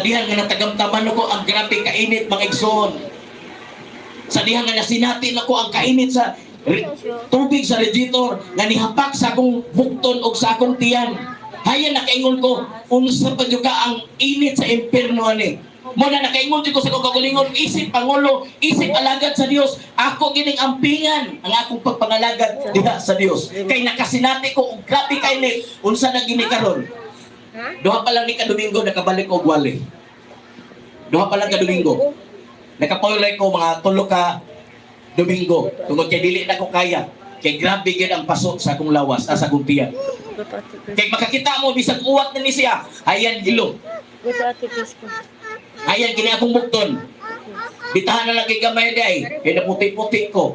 Sa diha nga natagamtaman ko ang grabe kainit, mga igsoon. Sa diha nga nasinati nako ang kainit sa tubig sa radiator nga nihapak sa akong bukton og sa akong tiyan. Hayan nakaingon ko, unsa pa gyud ka ang init sa impierno ani. Mo na nakaingon jud ko sa akong kaugalingon, isip pangulo, isip alagad sa Dios, ako gining ampingan ang akong pagpangalagad diha sa Dios. Kay nakasinati ko og grabe kainit, unsa na gini karon? 2 pa lang ni ka Domingo nakabalik og wali. 2 pa lang ka Domingo. Nakapaulay ko mga 3 ka Domingo tungod kay dili na ko kaya. Kay grabe gyud ang paso sa akong lawas, sa akong tiyan. Go to Ate Chris. Kay makakita mo bisag uwat na ni siya, ayan gilo. Go to Ate Chris ko. Ayan kini akong bukton. Bitahan na lang kay gamay day, kay naputi-puti ko.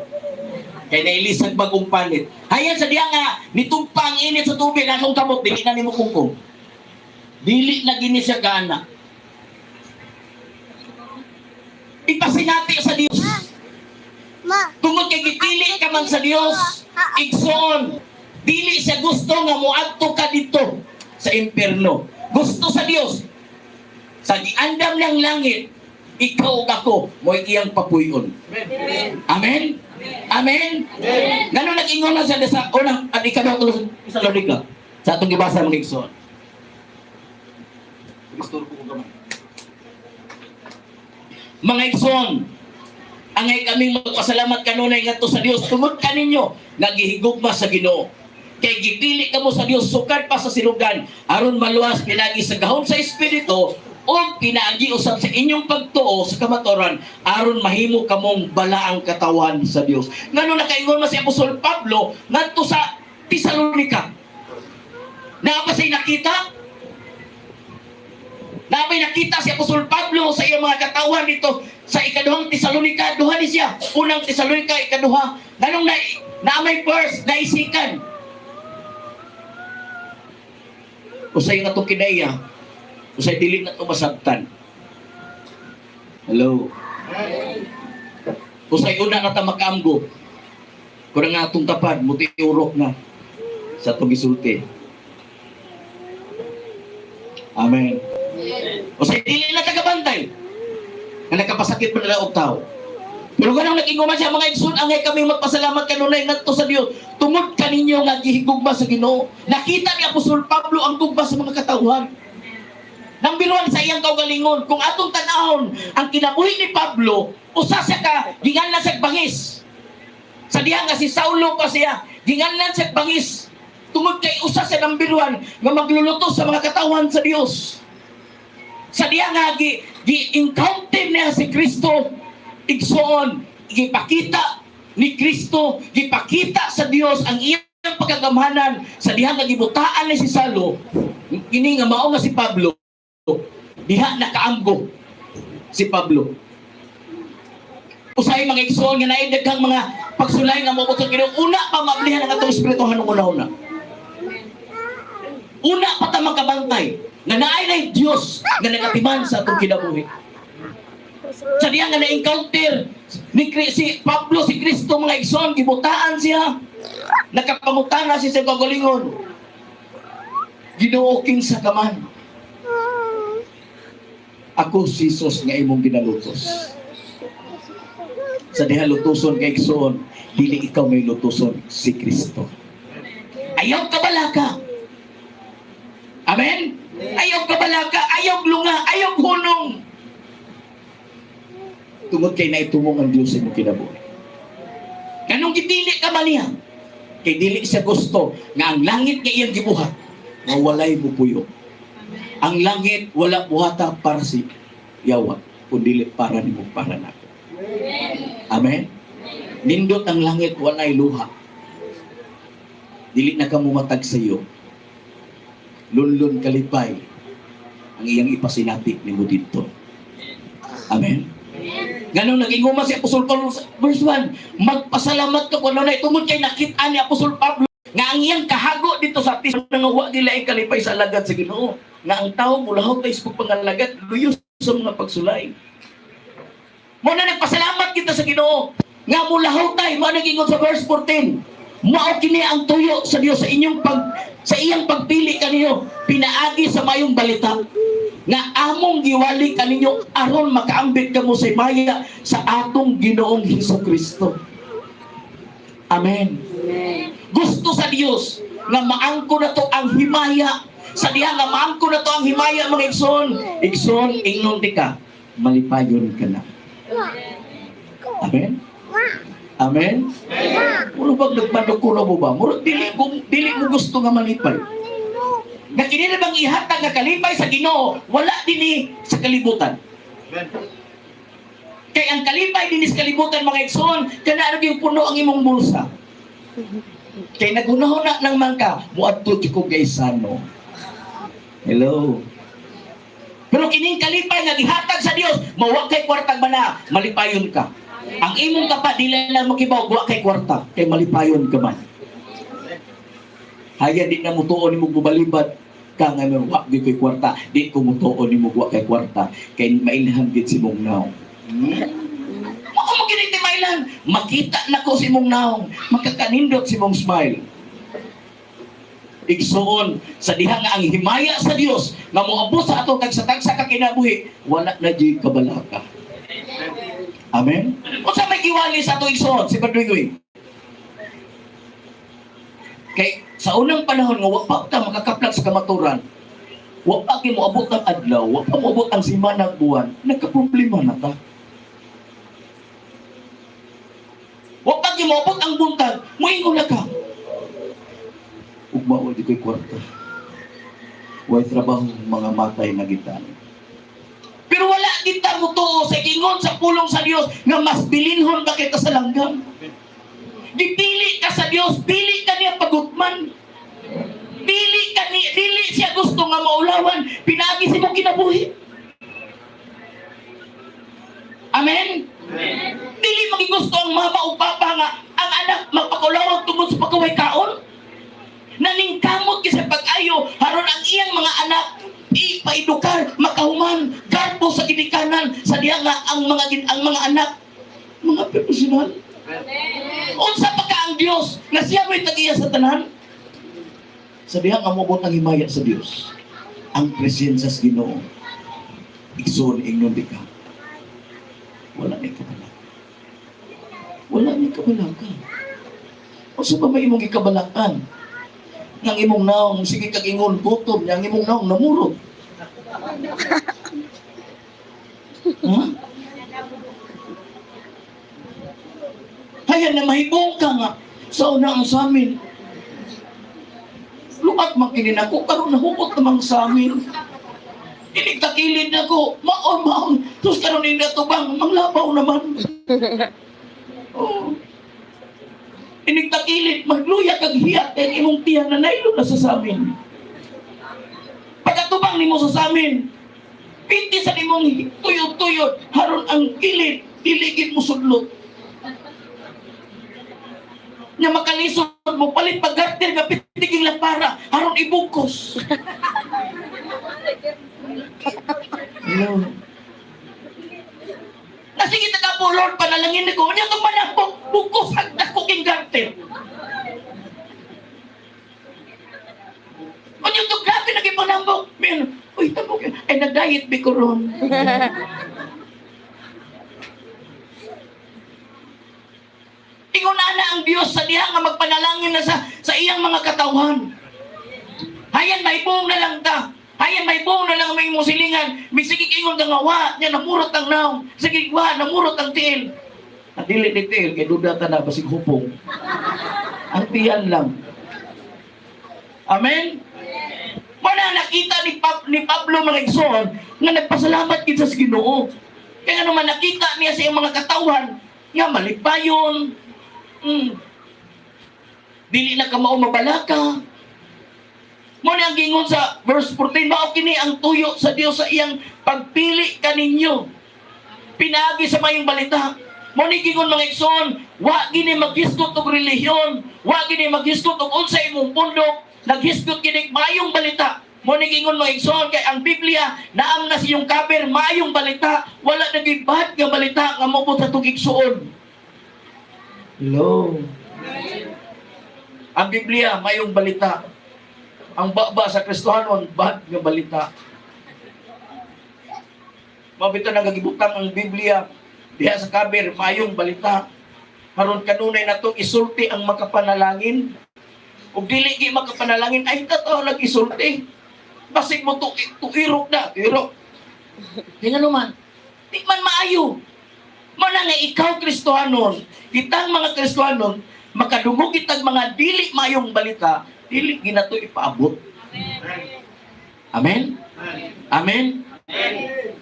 Kay nailisag bagong panit. Hayan sa diha nga nitugpa ang init sa tubig akong kamot dili na nimo kungkong. Dili na gini siya kaana. Ipasinati sa Dios. Ma. Tungod kay gipili ka man sa Dios, igsoon, dili siya gusto nga moadto ka dito sa impierno. Gusto sa Dios sa giandam ng langit, ikaw ug ako mo'y iyang papuyon. Amen. Amen. Ngano nag-ingon lang siya sa unang at ikaduha tulo sa Tesalonica sa atong gibasa, mga igsoon. Istorbo ko gamay. Mga igsoon, angay kaming magpasalamat kanunay ngadto sa Dios tungod kaninyo nga gihigugma sa Ginoo. Kay gipili kamo sa Dios sukad pa sa sinugan aron maluwas pinaagi sa gahom sa Espiritu o pinaagi usab sa inyong pagtuo sa kamatuoran aron mahimo kamong balaang katawan sa Dios. Ngano nakaingon man si Apostol Pablo ngadto sa Tesalonica? Naa ba siya'y nakita? Naa ba'y nakita si Apostol Pablo sa iyang mga katawhan dito sa ikaduhang Tesalonica? Duha ni siya. Unang Tesalonica, ikaduha. Nganong na, na may first, naisikan. Usay nga itong kinaya, usay dili na ito masabtan. Hello? Usay una na ta makaamgo. Kung nga atong tapad, muti urok na sa itong gisulti. Amen. Usay dili na tagabantay na nakapasakit pa nila og tao. Pero ganang nag-ingon siya, mga igsoon, angay kami magpasalamat kanunay ngadto sa Dios tungod kaninyo nga gihigugma sa Ginoo. Nakita ni Apostol Pablo ang gugma sa mga katawhan. Nang biruan sa iyang kaugalingon, kung atong tan-awon ang kinabuhi ni Pablo, usa siya ka ginganlan sa bangis. Sa diha nga si Saulo pa siya, ginganlan sa bangis. Tungod kay usa siya ng biruan nga magluluto sa mga katawhan sa Dios. Sa diha nga gi encounter niya si Kristo, igsoon, gipakita ni Kristo, gipakita sa Dios ang iyang pagkagamhanan sa diha nga gibutaan ni si Saulo, kini nga mao nga si Pablo, diha nakaamgo si Pablo. Usahay, mga igsoon, nga naay daghang mga pagsulay nga moabot sa Ginoo, una pa maablihan ang atong espirituhanong una-una. Una pa ta makabantay nga naay na Dios nga nagatiman sa atong kinabuhi. Sa diha nga na-encounter ni si Pablo si Kristo, mga igsoon, gibutaan siya. Nakapangutana siya sa kaugalingon. "Ginoo, kinsa ka man?" "Ako si Jesus nga imong ginalutos." Sa diha lutuson kay igsoon, dili ikaw may lutuson, si Kristo. Ayaw kabalaka. Amen? Ayaw kabalaka, ayaw lunga, ayaw hunong. Tungod kay naitumong ang Diyos sa imong kinabuhi. Nganong gipili ka man niya? Kay dili siya gusto nga ang langit nga iyang gibuhat, nga walay mupuyo. Ang langit wala buhata para si yawa, kundi para nimo, para nako. Amen? Nindot ang langit, walay luha. Dili na ka mumatag sa iyo. Lunlun kalipay ang iyang ipasinati nimo didto. Amen? Nganong nag-inguma si Apostol Pablo sa verse 1, magpasalamat ka kuno na tungod kay nakita ni Apostol Pablo nga ang iyang kahago dito sa tis nga wa gila ay kalipay sa alagad sa Ginoo. Nga ang tao mulahot ay sa pagpangalagad, luyo sa mga pagsulay. Mo na nagpasalamat kita sa Ginoo nga mulahot tay mo nag-ingon sa verse 14. Mao kini ang tuyo sa Dios sa inyong pag sa iyang pagpili kaniyo pinaagi sa mayong balita. Nga among giwali kaninyo aron makaambit kamo sa himaya sa atong Ginoong Hesus Kristo. Amen. Amen. Gusto sa Dios nga maangko na to ang himaya. Sa diha nga maangko na to ang himaya, mga igsoon. Igsoon, ingnon di ka, malipayon ka na. Amen. Amen. Muro bag nagpadukulo mo ba? Muro dili mo gusto nga malipay. Nga kini na bang ihatag nga kalipay sa Ginoo, wala dinhi sa kalibutan. Kay ang kalipay dinhi sa kalibutan, mga igsoon, kana ra gyud puno ang imong bulsa. Kay naghunahuna ng mangka, muadto jud ko Gaisano. Hello. Pero kining kalipay nga gihatag sa Dios, mawag kay kwartang bana, malipayon ka. Ang imong kapa dili lang makibaw wa kay kwarta, kay malipayon ka man. Haya di na mutuon nimo bubalibat ka nga may wa gyud koy kwarta, di ko mutuon nimo wa kay kwarta kay mailhan gid si mong naong. Mao mo gid ti mailan, makita nako si mong naong, makakanindot si mong smile. Igsuon, sa diha nga ang himaya sa Dios nga moabot sa atong tagsa-tagsa ka kinabuhi, wala na jud kabalaka. Amen. Unsa may giwali sa atong igsuon si Padre? Kay sa unang panahon nga wa pa ta makakaplak sa kamaturan, wa pa gyud moabot ang adlaw, wa pa moabot ang simana ug buwan, nagkaproblema na ta. Wa pa gyud moabot ang buntag, moingon na ka. Ugma wa di ko'y kwarta. Way trabaho, mga matay na gitan. Pero wala kita mo tuo sa ingon sa pulong sa Dios nga mas bilinhon ba kita sa langgam. Gipili ka sa Dios, pili ka niya pagutman. Dili ka ni dili siya gusto nga maulawan, pinaagi sa imong kinabuhi. Amen. Dili magigusto ang mama o papa nga ang anak magpakulawag tungod sa pagkaway kaon. Naningkamot kay sa pag-ayo haron ang iyang mga anak ipaedukar, makahuman, garbo sa ginikanan sa diha nga ang mga anak mga profesional. Unsa pa ka ang Dios nga siya may tag-iya sa tanan? Sa diha nga moabot ang himaya sa Dios, ang presensya sa Ginoo. Igsoon, ingnon di ka, wala ni kabalaka. Wala ni kabalaka. Unsa pa may imong gikabalakan? Nang imong naong sige kag ingon gutom, yang imong naong namurot. Ha? Hayan na mahibong ka nga sa una ang samin. Luat man kini nako karon nahukot namang sa amin. Inig takilid nako, maon maon. Tus karon ni natubang manglabaw naman. Oh. Inig takilid magluya kag hiyat kay imong tiyan na nailo na sa samin. Pagkatubang nimo sa samin, piti sa nimong tuyod-tuyod, haron ang kilid, diligid mo sudlot. Nya makalisod mo palit paggarter nga pitiging lapara haron ibugkos. Hello. Na sige ta po Lord, panalangin ko. Nya tong manambok bugkos ang dako king garter. Unya to grabe na kay panambok. Men, uy tambok. Ay nag-diet bi ko ron. Ingon na ang Dios sa diha nga magpanalangin na sa iyang mga katawhan. Hayan may buong na lang ta. Hayan may buong na lang ang imong silingan. Misigig ingon ka nga wa nya namurot ang naong. Sige wa namurot ang tiil. At dili ni tiil kay duda ta na basig hupong. Ang tiyan lang. Amen. Wala nakita ni Pablo, mga igsoon, nga nagpasalamat gid sa Ginoo. Kaya naman nakita niya sa iyang mga katawhan nga malipayon. Dili na ka mao mabalaka. Mo na ang gingon sa verse 14, mao kini ang tuyo sa Dios sa iyang pagpili kaninyo. Pinaagi sa mayong balita. Mo ni gingon, mga igsoon, wa gini maghisgot og relihiyon, wa gini maghisgot og unsa imong pundok, naghisgot kini mayong balita. Mo ni gingon, mga igsoon, kay ang Biblia naam na siyong kaber mayong balita, wala na gyud bad nga balita nga moabot sa tug igsoon. Hello. Ang Biblia mayong balita. Ang baba sa Kristohanon bad nga balita. Mao bitaw nagagibutang ang Biblia diha sa cover, Maayong Balita. Aron kanunay natong isulti ang makapanalangin. Ug dili gi makapanalangin ay totoo nag-isulti. Basig mo tu tuirok na, tuirok. Kaya nga naman, di man maayo. Mana nga ikaw Kristohanon, kitang mga Kristohanon, makadungog kitang mga dili maayong balita, dili ginato ipaabot. Amen? Amen?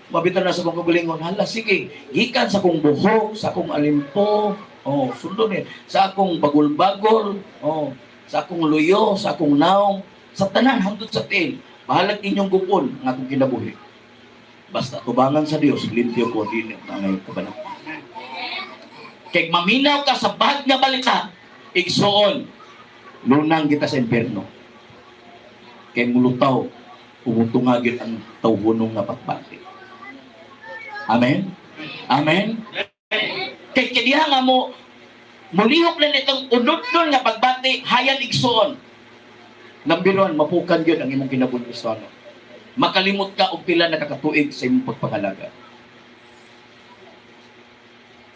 Mabitaw na sa kong kagalingon, hala, sige, gikan sa akong buhok, sa akong alimpo, oh, sundon eh, sa akong bagol-bagol, oh, sa akong luyo, sa akong naong, sa tanan, hangtod sa tiil, bahalag inyong gupon ang akong kinabuhi. Basta tubangan sa Dios, limpyo ko, dili na ngayon kabalak. Kay maminaw ka sa bad nga balita, igsuon, lunang kita sa impyerno. Kay mulutaw, umutungagit ang tawhunong nga patbati. Amen? Amen? Kay kadiha nga mo, mulihok na nitong unod-nun nga pagbati, hayan igsuon. Lambiron, mapukan yun ang imong kinabuhi, Kristiyano. Makalimot ka og pila nakakatuig sa imong pagpangalaga.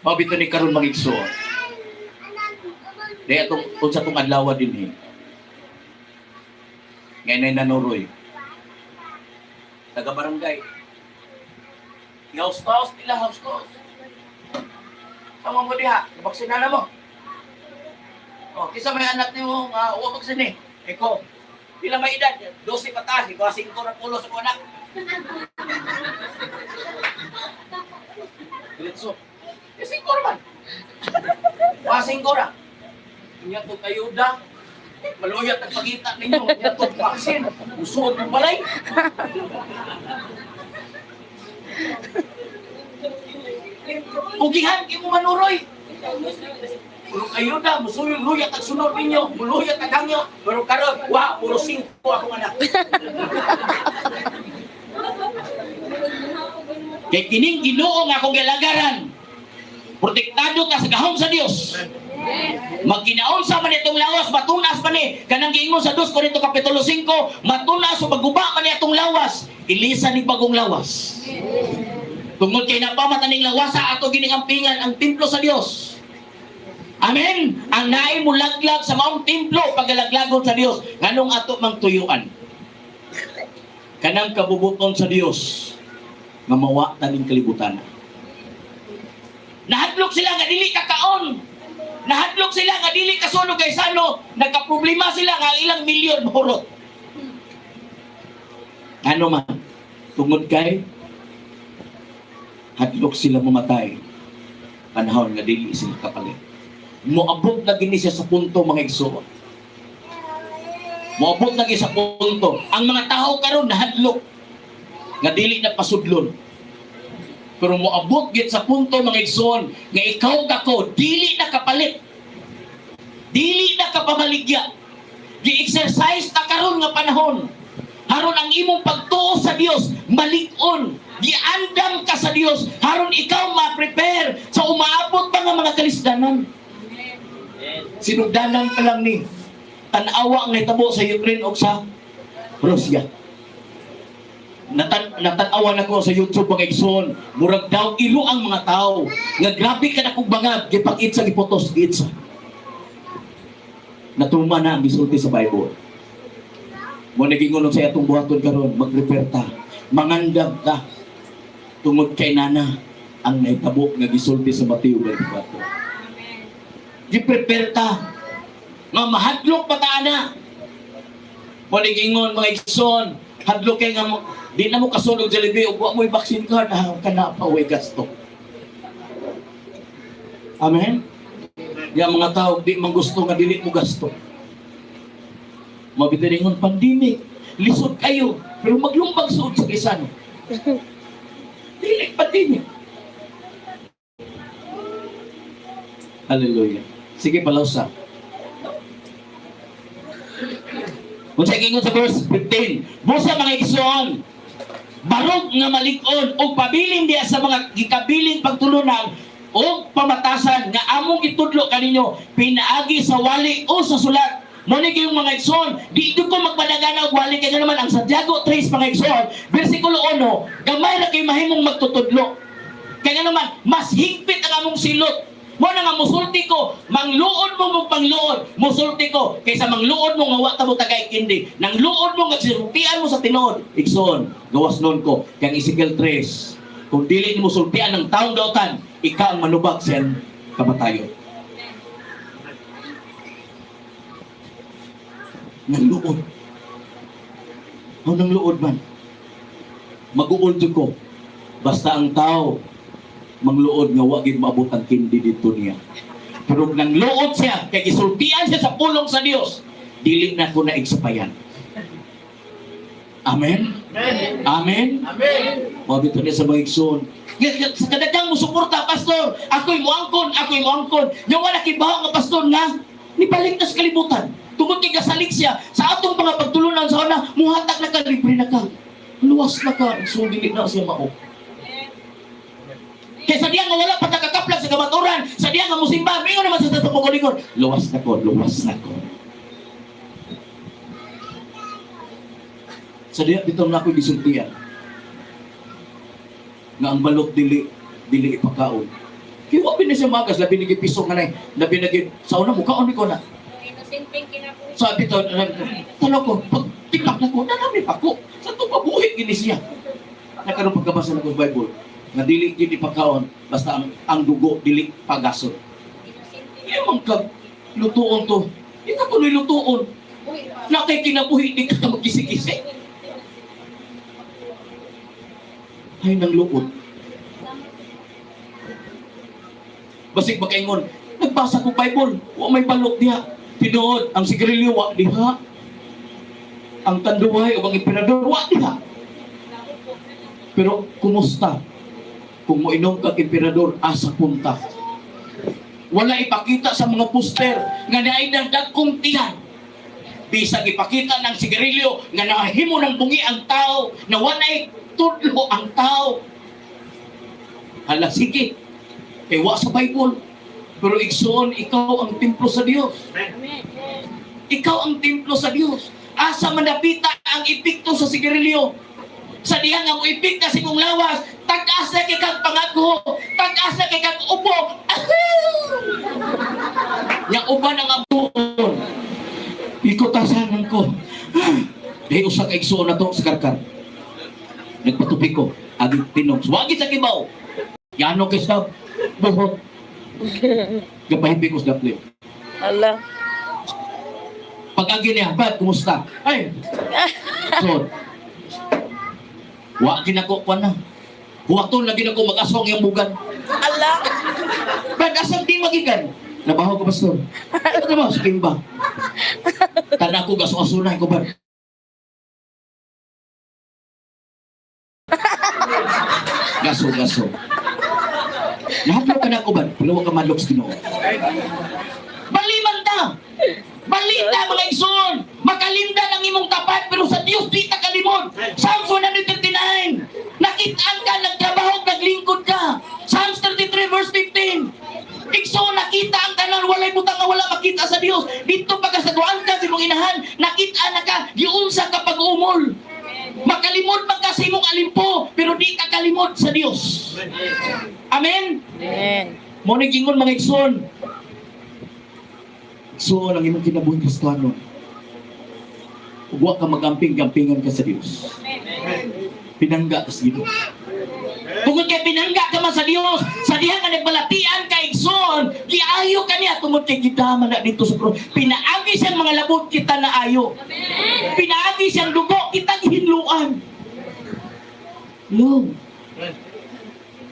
Mao bitaw ni karon mga igsuon. Dahil atong unsa tong adlaw dinhi. Ngayon ay nanuroy. Taga barangay. House to house nila, house to house. Sama mo diha, nabaksina na mo. O, kisa may anak nimo nga wa baksin eh. Eko, pila may edad? 12 pataas, ikaw 5 na pulo sa anak. Diretso. Eh, 5 ra man. Wa 5 ra. Unya tong ayuda. Maluyat ang pagita ninyo. Unya tong baksin. Usuod ng balay. Ugihan kay mo manuroy. Puro ayuda, musuyo luyat ang sunod ninyo, muluyat ang hangyo. Pero karon, wa, puro 5 akong anak. Kay kining Ginoo nga akong gilagaran, protektado ka sa gahom sa Dios. Magkinaon sa man itong lawas, matunas man ni. Kanang giingon sa 2 Corinto Kapitulo 5, matunas o maguba man ni atong lawas. Ilisa ni bagong lawas. Tungod kay napamat aning lawasa ato gining ampingan ang templo sa Dios. Amen. Ang naay mulaglag sa maong templo pagalaglagon sa Dios nganong ato mang tuyuan. Kanang kabubuton sa Dios nga mawa taning kalibutan. Nahadlok sila nga dili kakaon. Nahadlok sila nga dili kasunog kay sano, nagkaproblema sila nga ang ilang milyon mahurot. Ano man, tungod kay hadlok sila mamatay panahon nga dili sila kapalit. Moabot na gini siya sa punto, mga igsoon. Moabot na gini sa punto. Ang mga tao karon nahadlok nga dili na pasudlon. Pero moabot gid sa punto, mga igsoon, nga ikaw kako dili na kapalit. Dili na kapamaligya. Gi-exercise ta karon nga panahon. Haron ang imong pagtuo sa Dios malig-on. Giandam ka sa Dios haron ikaw ma-prepare sa umaabot pa nga mga kalisdanan. Sinugdanan pa lang ni tan-awa ang nahitabo sa Ukraine o sa Russia. Natan-awa na ko sa YouTube, mga igsoon, murag daw ilo ang mga tao. Nga grabe ka na kong bangag, gipang-itsa, gipotos, giitsa. Natuma na ang gisulti sa Bible. Mo nagingon sa atong buhaton karon, mag-prepare ta, mangandam ta tungod kay nana ang nahitabo nga gisulti sa Mateo 24. Gi-prepare ta nga mahadlok pa ta ana. Mo nagingon, mga igsoon, hadlok kay nga mo, di na mo kasulog Jollibee ug wa mo'y vaccine card, ah, kana pa way gasto. Amen. Yang mga tao di man gusto nga dili mo gasto. Mabitaringon pandemic, lisod kayo, pero maglumbag suod sa bisan. Dili pandemic. Hallelujah. Sige, palawsa. Kung sa ingon sa verse 15, busa mga igsoon, barog nga malig-on og pabilin diya sa mga gikabiling pagtulunan o pamatasan nga among gitudlo kaninyo pinaagi sa wali o sa sulat. Mo ni kayong mga igsoon, di ko magpadagana og wali kay naman ang Santiago 3, mga igsoon, bersikulo 1, gamay ra kay mahimong magtutudlo. Kaya nga naman, mas higpit ang among silot. Mo na nga musulti ko, mangluod mo mong pangluod, musulti ko, kaysa mangluod mo nga wa ta mo tagay kindi. Nang luod mo nga sultian mo sa tinuod, igsoon, gawas nun ko, kang Ezekiel 3, kung dili nimo sultian ng taong dautan, ikaw ang manubag sa iyang kamatayon. Nang luod. O nang luod man. Mag-uol jud ko. Basta ang tao mangluod nga wa gid maabot ang kindi didto niya. Pero nang luod siya, kay gisultian siya sa pulong sa Dios, dili na ko na igsapayan. Amen? Amen? Amen. Mao bitaw niya sa mga igsoon. Sa kadaghang mo suporta, pastor, ako'y muangkon, ako'y muangkon. Yung wala kibaw nga pastor nga, nibalik na sa kalibutan. Tungod kay gasalig siya sa atong mga pagtulunan sa una, muhatag na ka, libre na ka. Luwas na ka, igsoon, dili na siya mao. Kaysa diya nga wala pa nakakaplag sa kamaturan, sa diya nga musimba, mingon naman sa tatong pagalingon, luwas na ko, luwas na ko. Sa diya bitaw na ako'y gisultian nga ang balok dili dili ipakaon. Kay wa na siya magas, labi ni piso nga nay, labi na gyud sa una mukaon ni ko na. Sabi to, tanaw ko, pag tikak na ko, nanami pa ko. Sa itong pabuhi gini siya. Nakaroon pagkabasa na ko sa Bible, nga dili gyud ipakaon, basta ang dugo dili pagason. Iya man ka, lutuon to. Ika ko lutuon. Na kay kinabuhi, di ka magkisi-kisi. Ay, nang luod. Basig makaingon, nagbasa ko Bible, wa may balok diha. Tinuod, ang sigarilyo wa diha. Ang tanduay o ang emperador wa diha. Pero kumusta? Kung moinom kag emperador, asa punta? Wala ipakita sa mga poster nga naay dagkong tiyan. Bisag ipakita ng sigarilyo nga nahimo ng bungi ang tao, na walay tudlo ang tao. Hala, sige. Kay wa sa Bible. Pero igsoon, ikaw ang templo sa Dios. Ikaw ang templo sa Dios. Asa manapita ang epekto sa sigarilyo? Sa diha nga mo epekto sa imong lawas, tag-as na kay kag pangagho, tag-as na kay kag ubo. Ahoo! Nya uban ang abuon. Ikutasanan ko. Dahil usa ka igsuon na to sa karkar. Nagpatupi ko, agi tinog. Wagi sa kibaw. Yano kay sa buhok. Gapahipi ko sa dapli. Ala. Pag agi niya, Brad, kumusta? Ay! So, wa ginako ko na. Huwaton lagi na ko mag-aswang yung bugan. Ala. Brad, asang di magigan? Nabaho ko, pastor. Ano ba? Sa kimba. Tanda ko, gaso-aso na ko, Brad. Gaso, gaso. Lahat ka na ko, Brad. Pero ka malok sa Ginoo. Baliman ta! Balita mga igsoon! Makalimdan ang imong tapat pero sa Dios di ta kalimot. Psalms 139. Nakitaan ka, nagtrabaho, naglingkod ka. Psalms 33 verse 15. Igsoon, nakita ang tanan, walay butang nga wala makita sa Dios. Dito pa ka sa duan ka sa imong inahan, nakita na ka, giunsa ka pag-umol. Makalimot man ka sa imong alimpo, pero di ka kalimot sa Dios. Amen? Amen. Mo ni gingon mga igsoon. Igsoon ang imong kinabuhi Kristiyano. Ug wa ka magamping-gampingan ka sa Dios. Pinangga ka sa Ginoo. Tungod kay pinangga ka man sa Dios, sa diha nga nagbalatian ka igsoon, giayo ka niya tungod kay gidama na dito sa krus. Pinaagi siyang mga labot kita na ayo. Pinaagi siyang dugo kita gihinluan. Long.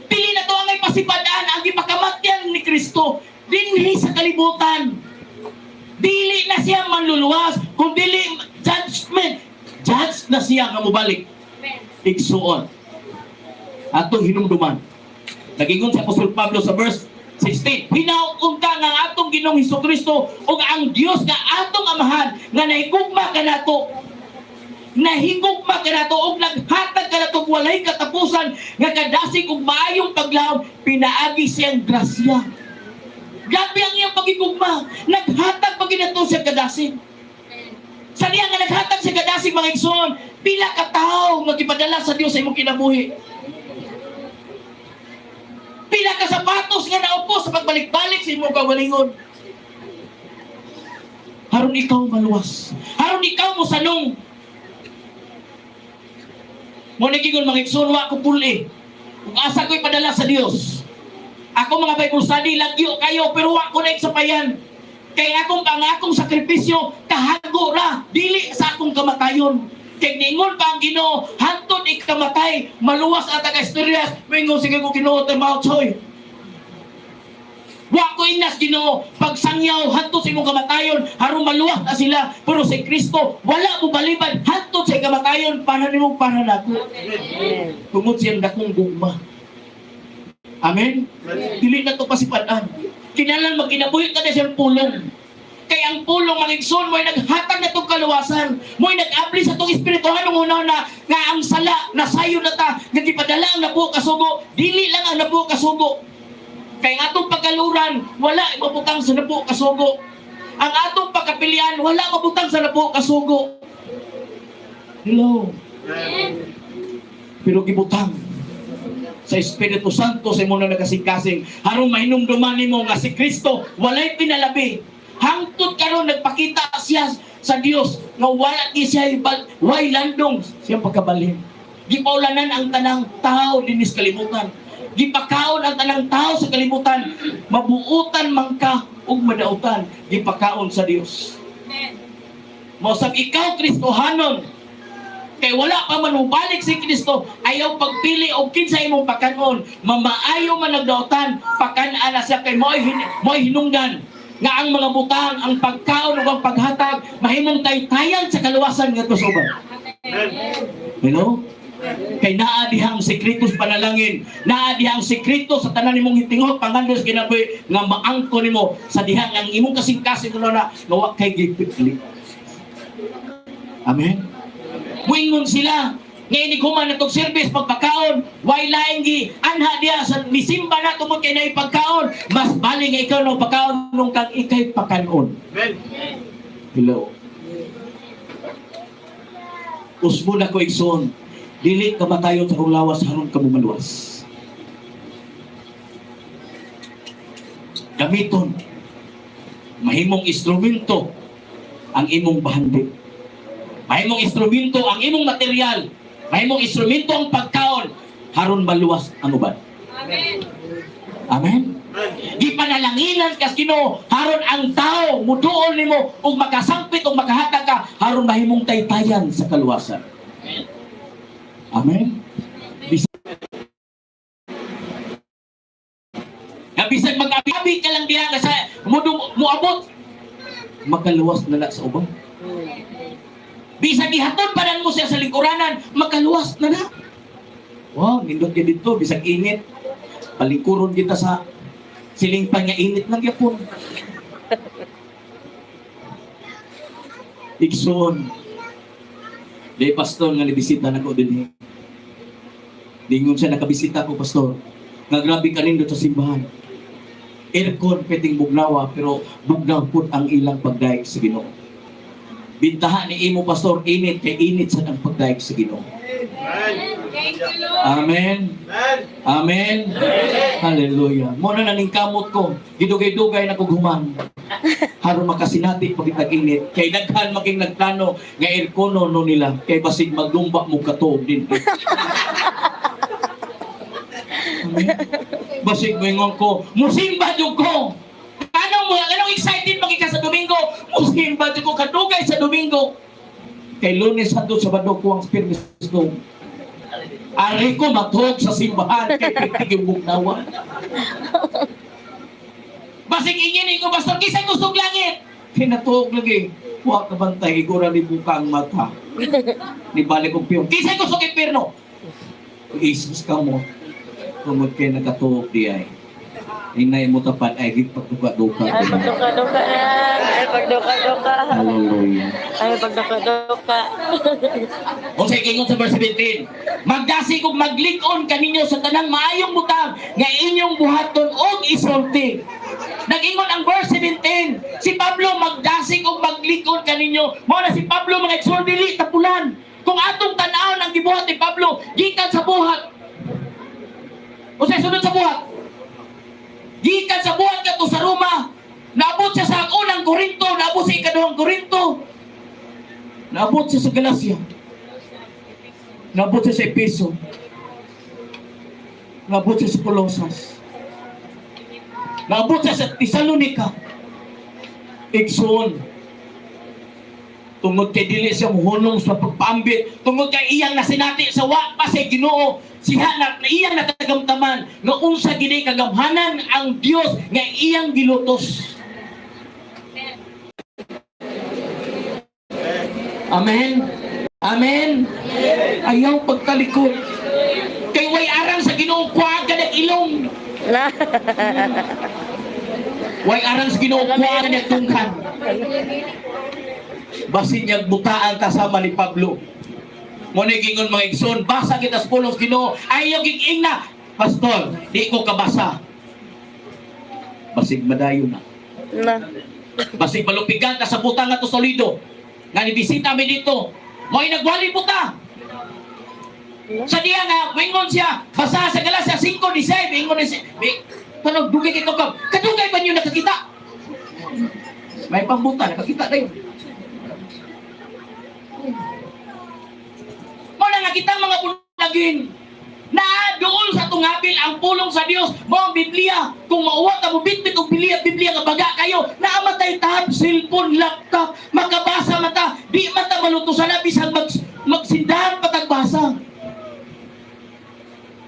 Pili na to ang ay pasipadaan ang gipakamatyan ni Kristo dinhi sa kalibutan. Dili na siya manluluwas, kung dili judgment, judge na siya nga mobalik. Igsuon. Atong hinumduman. Nagingon si Apostol Pablo sa verse 16, Hinaunta nga ang atong Ginoong Hesukristo ug ang Dios nga atong Amahan nga nahigugma kanato nahigugma kanato ug naghatag kanato og walay katapusan nga kadasig og maayong paglaom pinaagi siyang grasya. Grabe ang iyang pagigugma. Naghatag pa ginato siya kadasig. Sa diha nga naghatag sa kadasig, mga igsoon, pila ka tawo nga gipadala sa Dios sa imong kinabuhi. Pila ka sapatos nga naupo sa pagbalik-balik sa imong kaugalingon. Haron ikaw maluwas. Haron ikaw mosanong. Mo ni, mga igsoon, wa ko puli. Kung asa ko'y padala sa Dios. Ako mga Bible study, lagyo kayo, pero wa ko na sapayan. Kay akong ang akong sakripisyo, kahago ra, dili sa akong kamatayon. Kay ningon pa ang Ginoo, hantod ikamatay, maluwas at ang istorya, mingon sige ko, Ginoo, time out hoy. Wa ko inas, Ginoo, pagsangyaw hantod sa imong kamatayon, haron maluwas na sila. Pero si Kristo, wala mo balibad hantod sa kamatayon para nimo, para nako. Amen. Tungod siyang dakong gugma. Amen? Dili na to pasipadan. Kinahanglan magkinabuhi ka na siyang pulong. Kay ang pulong, mga igsoon, mo'y naghatag na itong kaluwasan. Mo'y nag-abli sa itong espirituhanong una na nga ang sala, nasayo na ta, nga gipadala ang nabuo kasugo, dili lang ang nabuo kasugo. Kay ang atong pagkaluran, wala mabutang sa nabuo kasugo. Ang atong pagkapilian, wala mabutang sa nabuo kasugo. Hello? Pero gibutang sa Espiritu Santo sa imo na nakasing-kasing aron mahinumduman nimo nga si Kristo walay pinalabi hangtod karon. Nagpakita siya sa Dios nga wala ni siya way landong siyang pagkabalhin. Gipaulanan ang tanang tao dinis kalibutan, gipakaon ang tanang tao sa kalibutan, mabuutan man ka ug madautan, gipakaon sa Dios. Mosab ikaw Kristohanon, kay wala pa man mubalik si Kristo, ayaw pagpili og kinsa imong pakanon, mamaayo man nagdaotan, pakan-an na siya kay mo'y hinungdan nga ang mga butang, ang pagkaon ug ang paghatag mahimong taytayan sa kaluwasan ngadto sa uban. Hello? Kay naa diha ang sekreto sa panalangin, naa diha ang sekreto sa tanan nimong hitingot pangandos kinabuhi nga maangko nimo sa diha nga ang imong kasing-kasing kuno na nga wa kay gipikli. Amen. Muingon sila nga inig human na tong service pagpakaon, way laing gi anha diha sa misimba na tungod kay naay pagkaon. Mas bali nga ikaw no pagkaon nung kang ikay pakanon. Hello? Usbo na ko, igsoon. Dili ka matayon sa kong lawas haron ka maluwas. Gamiton. Mahimong instrumento ang imong bahandi. Mahimong instrumento ang imong material. Mahimong instrumento ang pagkaon haron maluwas ang uban. Amen. Gipanalanginan kas Ginoo haron ang tao muduol nimo ug makasangpit ug makahatag ka haron mahimong taytayan sa kaluwasan. Amen. Nga bisan mag-abi ka lang diha nga sa muabot makaluwas na na sa uban. Bisan ihatod pa mo siya sa lingkuranan, makaluwas na na. Wow, nindot yun dito, bisag init. Palingkuron kita sa siling pa nga init lang yapon. Igsoon. Di pastor nga nibisita nako dinhi. Dingon siya, nakabisita ko, pastor. Nga grabe kanindot sa simbahan. Aircon peting bugnawa pero bugnaw pud ang ilang pagdayeg sa Ginoo. Bintaha ni imo, pastor, init kay init sa ang pagdayeg sa Ginoo. Amen. Amen. Hallelujah. Mo na naning kamot ko. Gidugay-dugay na kog human. Haron makasinati pag init. Kay daghan maging nagplano nga aircono no nila kay basig maglumba mo katuog din. Amen. Basig moingon ko, musimba jud ko. Anong mo anong excited magika sa Domingo? Musimba jud ko kadugay sa Domingo. Kay Lunes hangtod Sabado ko ang permis ko. Ari ko matuog sa simbahan kay pitig yung bugnawa. Basig ingin ko, pastor, kisay gustong langit. Kinatuog lagi. Wa ka bantay, igura ni buka ang mata. Ni balik og piyong. Kisay gustong impierno. Jesus ka mo. Tungod kay nakatuog di ay. Inay mo tapat ay gipagduka-duka. Ay, pagduka-duka na. Ay, pagduka-duka. Hallelujah. Ay, pagduka-duka. Unsay kingon sa verse 17? Magdasig ug maglig-on kaninyo sa tanang maayong butang nga inyong buhaton og isulti. Nag-ingon ang verse 17. Si Pablo magdasig og maglikod kaninyo. Mao na si Pablo, mga igsoon, dili tapulan. Kung atong tan-awon ang gibuhat ni Pablo gikan sa buhat. Unsay sunod sa buhat? Gikan sa buhat kadto sa Roma, naabot siya sa unang Korinto, naabot sa ikaduhang Korinto. Naabot siya sa Galacia. Naabot siya sa Epeso. Naabot siya sa Colosas. Naabot siya sa Tesalonica. Igsoon, tungod kay dili siya muhunong sa pagpaambit, tungod kay iyang nasinati sa wa pa sa Ginoo, siya na iyang natagamtaman nga unsa gini kagamhanan ang Dios nga iyang gilutos. Amen. Amen. Ayaw pagtalikod. Kay way arang sa Ginoo kuha ka ng ilong. Na. Way arang sa Ginoo kuha ka ng tungkan. Basin niyang butaan kasama ni Pablo. Mo ni gingon, mga igsoon, basa kita sa pulong sa Ginoo. Ayaw gig-ingna. Pastor, di ko kabasa. Basig madayo na. Na. Basig malupigan ka sa butang nga to solido. Nga nibisita mi dito. Mo'y nagwali buta. Sa diya nga, wingon siya, basa sa Galatia 5:17, ingon ni si, tanog, dugay kay kakab. Kadugay ba niyo nakakita? May pambuta, nakakita na yun. Mo na nga kitang mga bulagin, naa doon sa tungabil ang pulong sa Dios, mo ang Biblia. Kung mauwa ka mo bitbit og Biblia, Biblia nga baga kayo, naa man tay tab, cellphone, laptop, makabasa mata, di man ta malutusan na bisan magsindahan patagbasa.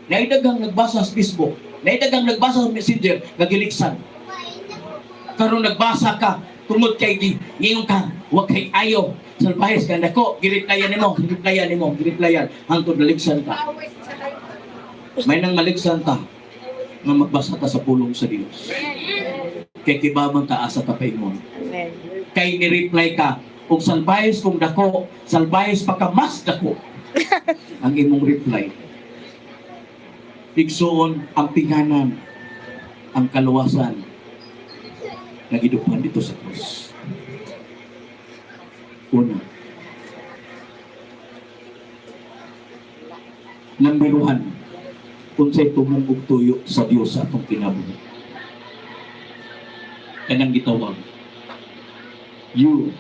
Naidagang nagbasa sa Facebook, naidagang nagbasa sa Messenger, nagiliksan. Karon nagbasa ka, tungod kay gi, ngingon ka, wa kay ayo. Salbahis ka nako, gireplyan nimo, gireplyan nimo, gireplyan hangtod naligsan ka. May nang maligsan ta nga magbasa ta sa pulong sa Dios. Kay kibaman ta asa ta paingon. Amen. Kay ni-reply ka, kung salbahis kung dako, salbahis pa ka mas dako ang imong reply. Igsoon, ang pinganan, ang kaluwasan, nagidupan dito sa krus. Una. Number one, unsay tumong og tuyo sa Dios sa atong kinabuhi. Kanang gitawag, you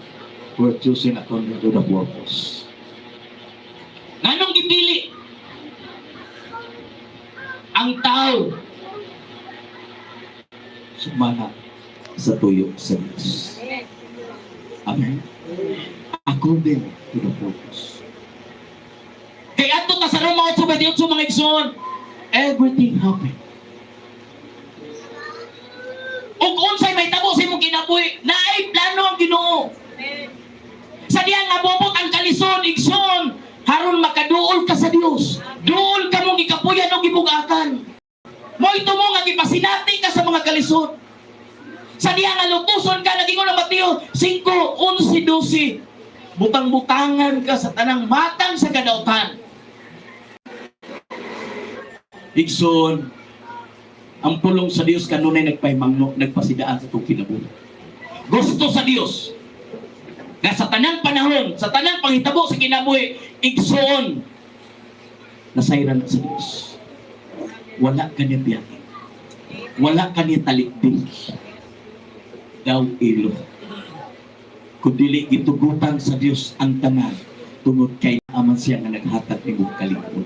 were chosen according to the purpose. Nganong gipili ang tao sumana sa tuyo sa Diyos? Amen. According to the purpose. Kaya ato ta sa Roma 8:28, mga igsoon, everything happened. Ug unsay may tabo sa imong kinabuhi, naay plano ang Ginoo. Sa diya nga bobot ang kalison, igsoon, haron makaduol ka sa Dios. Duol ka mong gikapuyan o gibugatan. Mo'y tumo nga gipasinati ka sa mga kalisod. Sa diya nga lutuson ka, nagingon ang Mateo 5, 11, 12. Butang-butangan ka sa tanang matang sa kadautan. Igsoon, ang pulong sa Dios kanunay nagpahimangno, nagpasidaan sa itong kinabuhi. Gusto sa Dios nga sa tanang panahon, sa tanang panghitabo sa kinabuhi, igsoon, nasayran sa Dios. Wala ka niya biyakin. Wala ka niya talikdi. Daw ilo. Kung dili gitugutan sa Dios ang tanan, tungod kay aman siya nga naghatag nimong kalikod.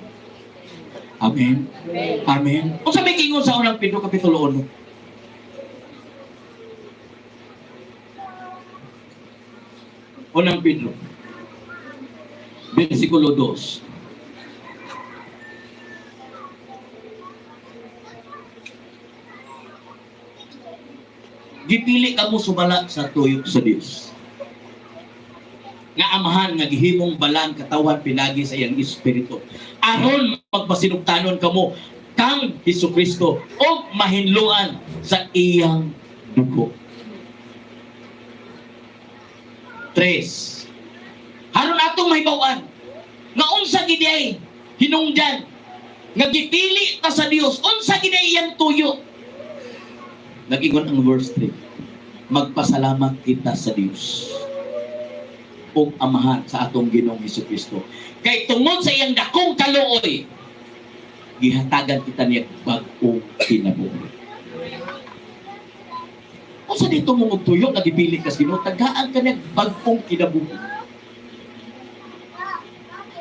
Amen. Amen. Kung sa may kingon sa unang Pedro Kapitulo 1. Unang Pedro. Versikulo 2. Gipili ka mo sumala sa tuyo sa Dios. Nga amahan nga gihimong balang katawan pinagi sa iyang espiritu. Aron magpasinugtanon kamo kang Hesus Kristo o mahinluan sa iyang dugo. Tres. Haron atong mahibaw-an nga unsa gid ay hinungdan nga gipili ta sa Dios, unsa gid ay iyang tuyo. Nag-ingon ang verse 3. Magpasalamat kita sa Dios ug Amahan sa atong Ginoong Hesukristo. Kay tungod sa iyang dakong kaluoy, gihatagan kita niya bag-ong kinabuhi. Unsa dito mo og tuyo nga gipili ka sa Ginoo, tagaan ka niya bag-ong kinabuhi.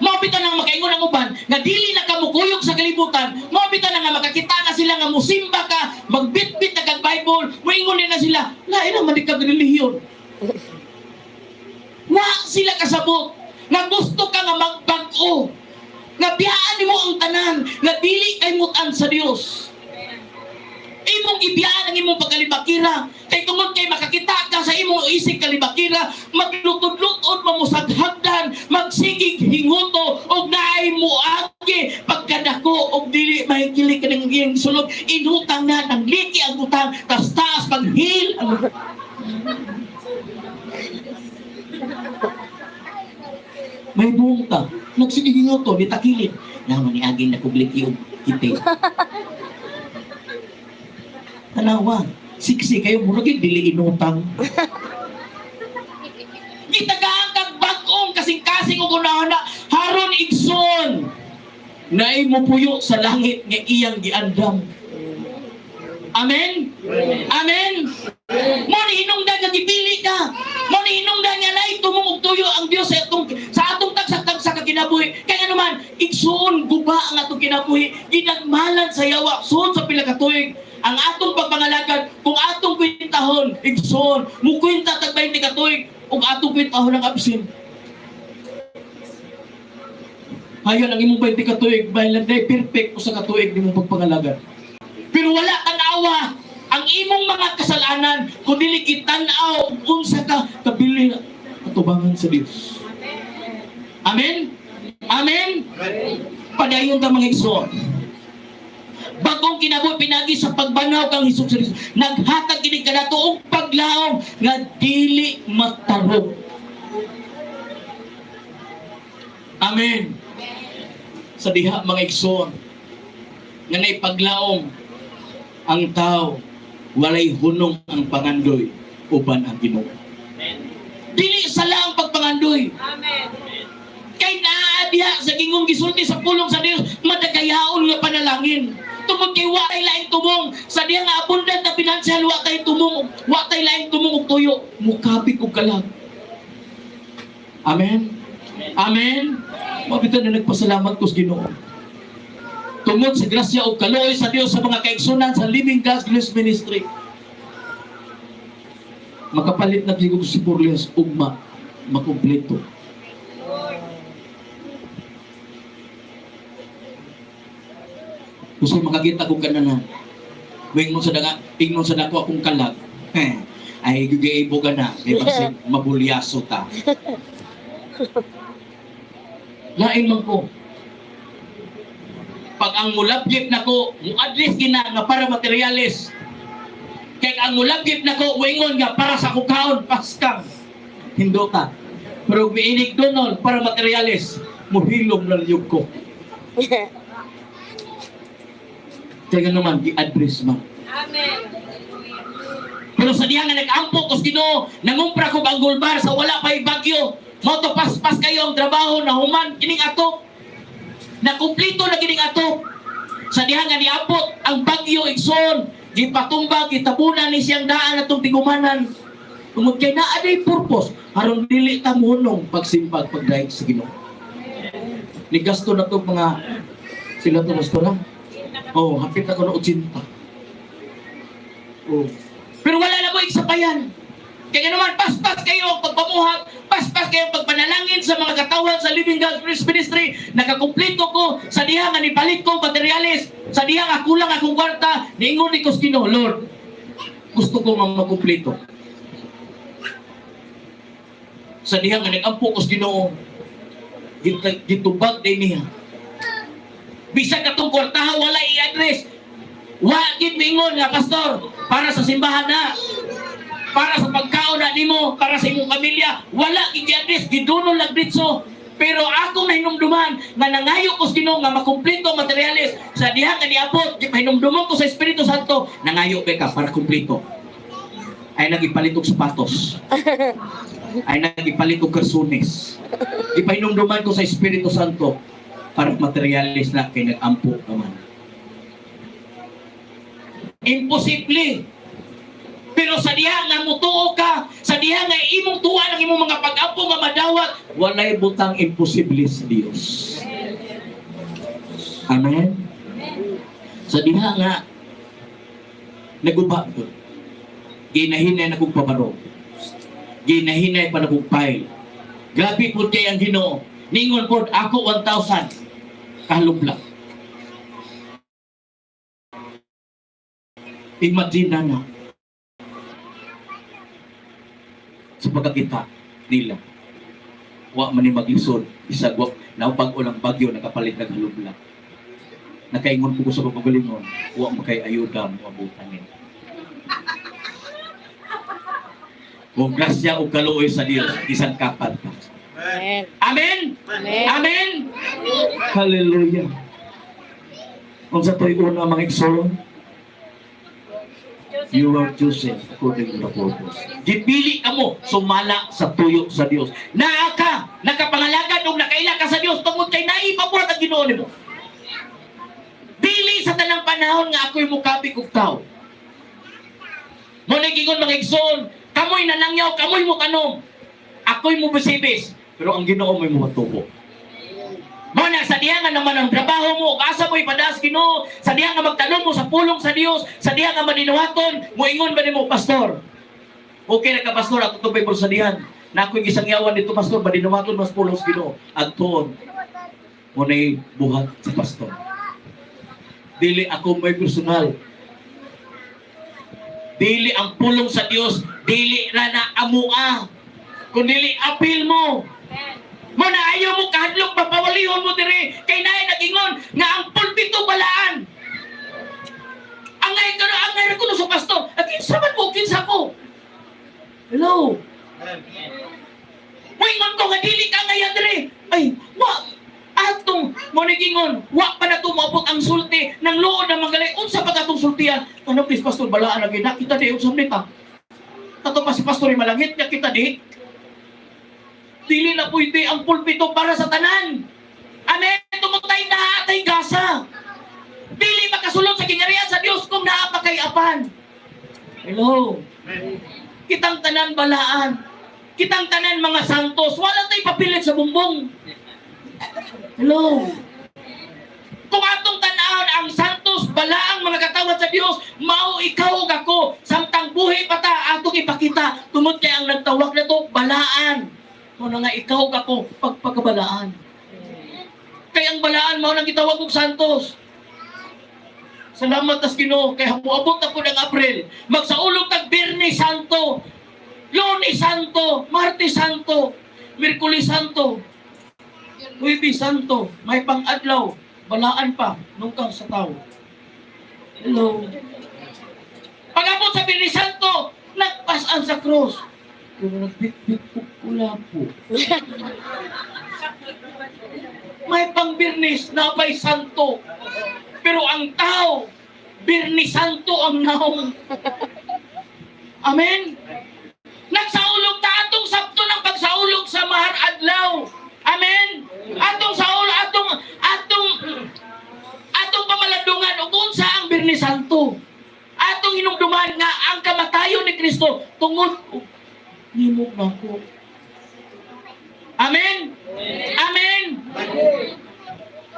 Mao bitaw nang makaingon ang uban nga dili na ka mukuyog sa kalibutan, mao bitaw na nga makakita na sila nga musimba ka, magbitbit na kag Bible, moingon na sila, lain naman di kag relihiyon. Wa sila kasabot nga gusto ka nga magbag-o. Nga biyaan nimo ang tanan, nga dili kay mutan sa Dios. Imong ibiyaan ang imong pagkalibakira. Kay tungod kay makakita ka sa imong isig kalibakira, maglutod-lutod, mamusaghagdan, magsigig hinguto, og naay muagi pagkadako og dili mahigili ka ng iyang sulod, inutang na nang liki ang utang, tas taas paghil ang. May buong ka. Nagsigig hinguto, ni takilid. Naman ni aging nakubliki og kiti. Tanawa, siksi kayo, murag yung dili inutang. Gitagaan kag bag-ong kasing-kasing og unahana, haron igsoon. Naay mupuyo sa langit nga iyang giandam. Amen? Amen? Mo ni hinungdan nga gipili ka. Mo ni hinungdan nga naay tumong og tuyo ang Dios sa atong tagsa-tagsa ka kinabuhi. Kay anuman, igsuon guba ang atong kinabuhi, ginagmalan sa yawa suod sa pila ka tuig. Ang atong pagpangalagad, kung atong kwintahon, igsuon, mukwinta tag 20 ka tuig ug atong kwintahon ang absent. Hayon ang imong 20 ka tuig, bahin lang day perfect usa ka tuig nimong pagpangalagad. Pero wala tanawa ang imong mga kasalanan kung dili gitan-aw ug unsa ka kabili atubangan sa Dios. Amen? Amen? Padayon ta, mga igsoon. Bagong kinabuhi pinagi sa pagbanaw kang Hesus Kristo. Naghatag kini kanato og paglaom nga dili matarog. Amen. Sa diha, mga igsoon, nga naipaglaom ang tao, walay hunong ang pangandoy uban ang Ginoo. Dili sala ang pagpangandoy. Kay naa diha sa gingong gisulti sa pulong sa Dios, madagayaon nga panalangin. Tungod kay wa tay laing tumong sa diha nga abundant na pinansyal, wa tay tumong, wa tay laing tumong og tuyo, mukabig og kalag. Amen. Amen. Mabita na nagpasalamat ko sa Ginoo. Tungod sa grasya ug kaluoy sa Dios sa mga kaigsunan sa Living God's Grace Ministry. Makapalit na gyud si Burlias ugma makumpleto. Gusto makakita kong kananan. Ingon sa danga, ingon sa dako akong kalag. Eh, ay gugay ka na, may basig mabulyaso ta. Lain man ko. Pag ang mulabgit nako, mu-address gina nga para materialis. Kay ang mulabgit nako, muingon nga para sa kukaon, paskang. Hindota. Pero miinig donon para materialis, muhilom na liyog ko. Kaya nga naman, gi-address man. Pero sa diha nga nag-ampo ko sa Ginoo, nangumpra ko ang gulbar sa wala pa'y bagyo. Mao paspas kayo ang trabaho na human kining atop. Nakumplito na kining atop. Sa diha nga niabot ang bagyo, igsoon, gipatumba, gitabunan ni siyang daan atong tigumanan. Tungod kay naa day purpose aron dili ta mohunong pagsimbag pagdaig sa Ginoo. Ni gasto na to mga sila to gasto na. Oh, hapit ako na 80. Oh. Pero wala na mo igsapayan. Kaya naman, paspas kayo ang pagpamuhat, paspas kayo ang pagpanalangin sa mga katawan sa Living God's Grace Ministry. Nakakumplito ko sa diha nga nipalit ko materialis, sa diha nga kulang akong kwarta, niingon ni ko sa Ginoo, "Lord, gusto ko nga makumplito." Sa diha nga nag-ampo ko sa Ginoo, gitubag din niya. Bisan katong kwartaha wala i-address. Wa gid mingon nga, "Pastor, para sa simbahan na. Para sa pagkaon na nimo, para sa imong pamilya," wala gid i-address, gidunol lang ditso. Pero akong nahinumduman nga nangayo ko sa Ginoo nga makumpleto ang materyales sa diha nga niabot, pahinumduman ko sa Espiritu Santo, nangayo ba ka para kumpleto. Ay nagipalit og sapatos. Ay nagipalit og karsunes. Ipahinumduman ko sa Espiritu Santo para materyales na kay nag-ampo naman. Imposible. Pero sa diha nga mutuo ka, sa diha nga imong tuwa ang imong mga pag-ampo nga madawat, walay butang imposible sa Dios. Amen. Sa diha nga naguba ko. Ginahinay na kong pabaro. Ginahinay pa na kong pile. Grabe po kay ang Ginoo. Ningon po ako 1,000 kahalubla. Imagine na na sa pagkakita nila. Wa man ni maglisod, isag wa naupag ulang bagyo nakapalit ng halubla. Nakaingon po ko sa pagpagalingon, wa makay ayuda mo abutan nila. Kung grasya o kaluoy sa Dios, isang kapat pa. Amen. Amen! Amen. Amen! Hallelujah. Kung sa to'y una mga igsoon, you are chosen according to the purpose. Gipili ka mo, sumala sa tuyo sa Dios. Naa ka, nakapangalagad o nakaila ka sa Dios tungod kay naipabuhat ang Ginoo nimo. Dili sa tanang panahon nga ako'y mukabig og tao. Mo gingon mga igsoon, kamoy nanangyaw, kamoy mo kanom. Ako'y mo bisibis, pero ang Ginoo mo'y muhatubo. Mo na sa diha nga naman ang trabaho mo, ug asa mo ipadas Ginoo, sa diha nga magtanong mo sa pulong sa Dios, sa diha nga maninuhaton, moingon ba nimo pastor? Okay na ka pastor, ako tubay mo sa dihan. Na ako'y gisangyawan dito pastor, maninuhaton mas pulong sa Ginoo. Adtoon mo na'y buhat sa pastor. Dili ako may personal. Dili ang pulong sa Dios, dili ra na amua. Kun dili apil mo. Mo na ayaw mo kahadlok mapawalihon mo diri kay naay nagingon nga ang pulpito balaan. Angay kano angay ra kuno sa pastor. At kinsa man mo kinsa ko. Hello. Moingon ko nga dili ka ngayon diri. Ay, wa atong mo nagingon, wa pa na tumabot ang sulti ng luod ng magalay. Unsa pa katong sultian? Ano please pastor balaan lagi nakita di unsa man ta. Kato pa si pastor malangit niya kita di. Dili na pwede ang pulpito para sa tanan. Amen. Tumutay na atay gasa. Dili makasulod sa gingharian sa Dios kung naa pa kay apan. Hello. Kitang tanan balaan. Kitang tanan mga santos. Wala tay papilit sa bumbong. Hello. Kung atong tan-awon ang santos, balaang mga katawhan sa Dios, mao ikaw ug ako, samtang buhi pa ta atong ipakita tungod kay ang nagtawag na to balaan. Mao na nga ikaw ug ako pagpakabalaan. Kay ang balaan mao nang gitawag og santos. Salamat tas Ginoo kay moabot na pud ang April. Magsaulog tag Biyernes Santo, Lunes Santo, Martes Santo, Miyerkules Santo, Huwebes Santo, may pang-adlaw, balaan pa nungkang sa tao. Hello. Pag-abot sa Biyernes Santo, nagpasan sa cross. Pero nagbitbit po kula po. May pang Biyernes, napay Santo. Pero ang tao, Biyernes Santo ang naong. Amen? Nagsaulog ta atong Sabto ng pagsaulog sa Mahar Adlaw. Amen? Atong saul atong atong atong pamalandungan ug unsa ang Biyernes Santo. Atong hinumduman nga ang kamatayon ni Kristo tungod og nimo nako. Amen? Amen?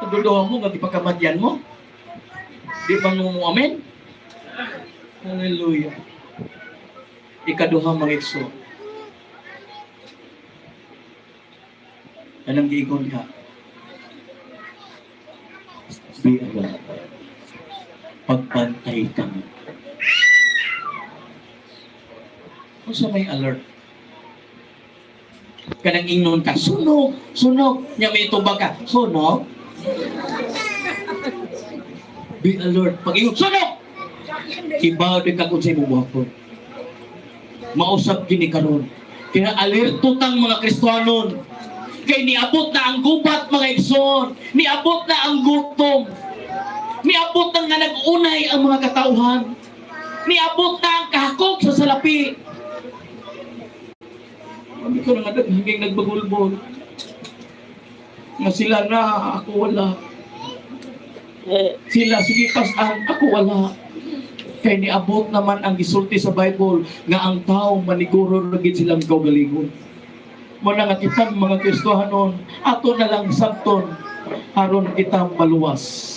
Pagduduha mo nga gipakamadyan mo. Di ba mo amen? Hallelujah. Ikaduha mga igsoon. Anong giingon ka? Be alert. Pagbantay kami. Kung sa may alert, kanang ingnon ka, sunog, sunog. Nya may itubag ka, sunog. Be alert. Pag ingon, sunog! Ibaw din ka kung sa imong buhaton. Mausap gini karon. Kaya alerto tang mga Kristohanon. Kay niabot na ang gubat, mga igsoon. Niabot na ang gutom. Niabot na nga nag-unay ang mga katauhan. Niabot na ang kahakog sa salapi. Sabi ko na nga hanggang nagbagulbol. Nga sila na, ako wala. Sila, sige pas-an, ako wala. Kay niabot naman ang gisulti sa Bible nga ang tao maniguro ra gid silang kaugalingon. Mo na nga kitang mga Kristohanon, ato na lang sabton aron kita maluwas.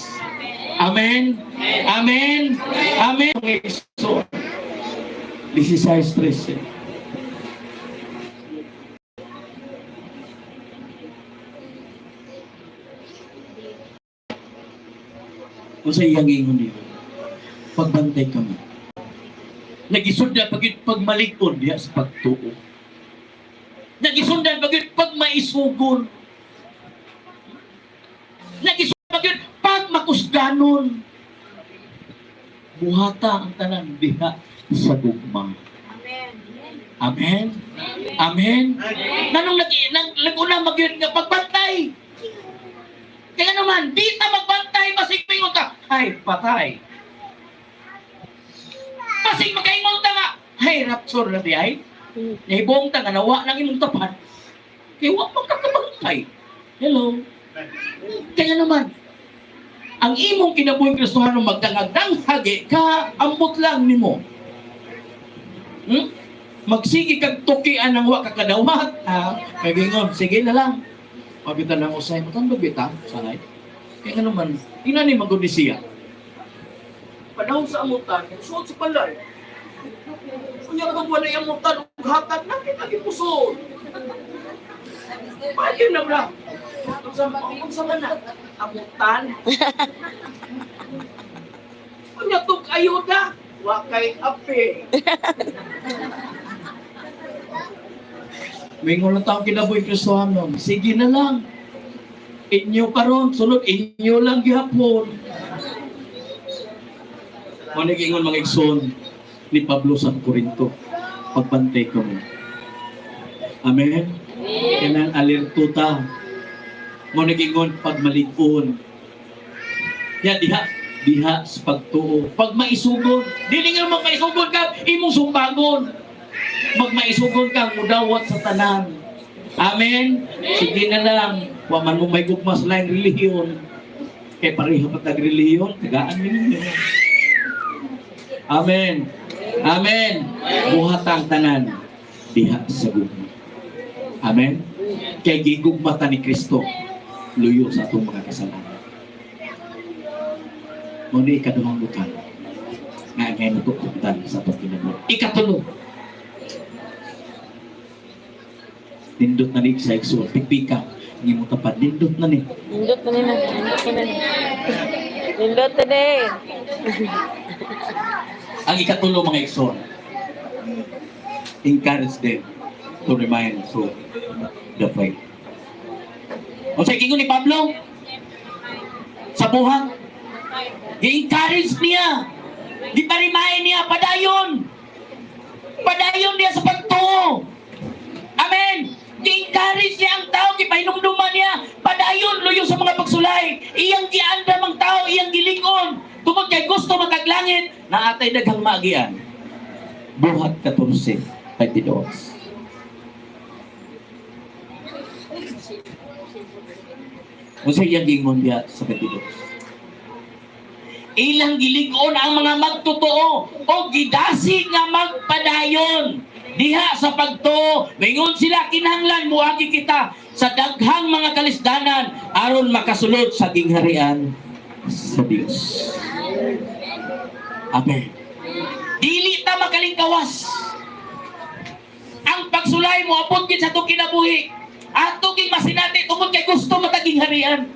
Amen. Amen. Amen. Mga igsoon. 16:13. Kung sa iyang ingon niyo, pagbantay kami. Nagisundan pag pagmalikon diha sa pagtuo. Nagisundan pag pagmaisugon. Nagisundan pag pagmakusganon. Buhata ang tanan diha sa gugma. Amen. Amen. Nanong nag nag naguna magyud nga pagbantay. Kaya naman, di ta magbantay basig mingon ka, ay patay. Basig makaingon ta nga, ay rapture na di ay. Nahibong ta nga nawa nang imong tapat. Kay wa man ka kabantay. Hello. Kaya naman, ang imong kinabuhing Kristohano magdangag-danghagi ka, ambot lang nimo. Magsige kag tukian ang wa ka kadawat, ha? Kay gingon, sige na lang. Pabita lang usay, matandog bita, sanay. Kaya nga naman, ina ni magudi siya. Panahon sa amutan, suot sa palay. Kunya kung wala yung amutan, ug hatag, nakita gipusod. Pwede na bra. Unsa man na? Amutan. Kunya tug ayuda, wa kay ape. Mingon lang taong kinabuhi Kristohanon. Sige na lang. Inyo karon, sunod inyo lang gihapon. Mo ingon mga igsoon ni Pablo sa Corinto, pagbantay ko mo. Amen. Kanang alerto ta. Mo ingon pagmalig-on. Ya diha diha sa pagtuo. Pag maisugon, dili nga magmaisugon ka, imong sumbangon. Magmaisugon ka, mudawat sa tanan. Amen? Sige na lang. Wa man mo may gugma sa laing relihiyon. Kay pareho pa tag relihiyon, tagaan mi ninyo. Amen. Amen. Buhat ang tanan diha sa gugma. Amen. Kay gigugma ta ni Kristo luyo sa atong mga kasalanan. Mao ni ikaduhang butang nga angay natututan sa atong kinabuhi. Ikatulo, nindot na ni sa igsoon, pipika ng imong tapad, nindot na ni. Nindot na nila. Nindot na nila. Nindot na ni. Ang ikatulo, mga igsoon, encourage them to remain through the faith. O sa ingon ni Pablo, sa buhat, gi-encourage niya, giparimahin niya, padayon, padayon niya sa pagtuo. Amen! Gi-encourage niya ang tao, gipahinumduman niya, padayon luyo sa mga pagsulay. Iyang giandam ang tao, iyang gilingon. Tungod kay gusto mataglangit, naatay daghang maagian. Buhat 14:22. Unsa iyang giingon diha sa 22? Ilang gilig-on ang mga magtotoo o gidasig nga magpadayon diha sa pagtuo. Mingon sila, kinahanglan muagi kita sa daghang mga kalisdanan aron makasulod sa gingharian sa Dios. Amen. Dili ta makalingkawas. Ang pagsulay mo abot gid sa atong kinabuhi. Ato ging masinati tungod kay gusto mataging harian.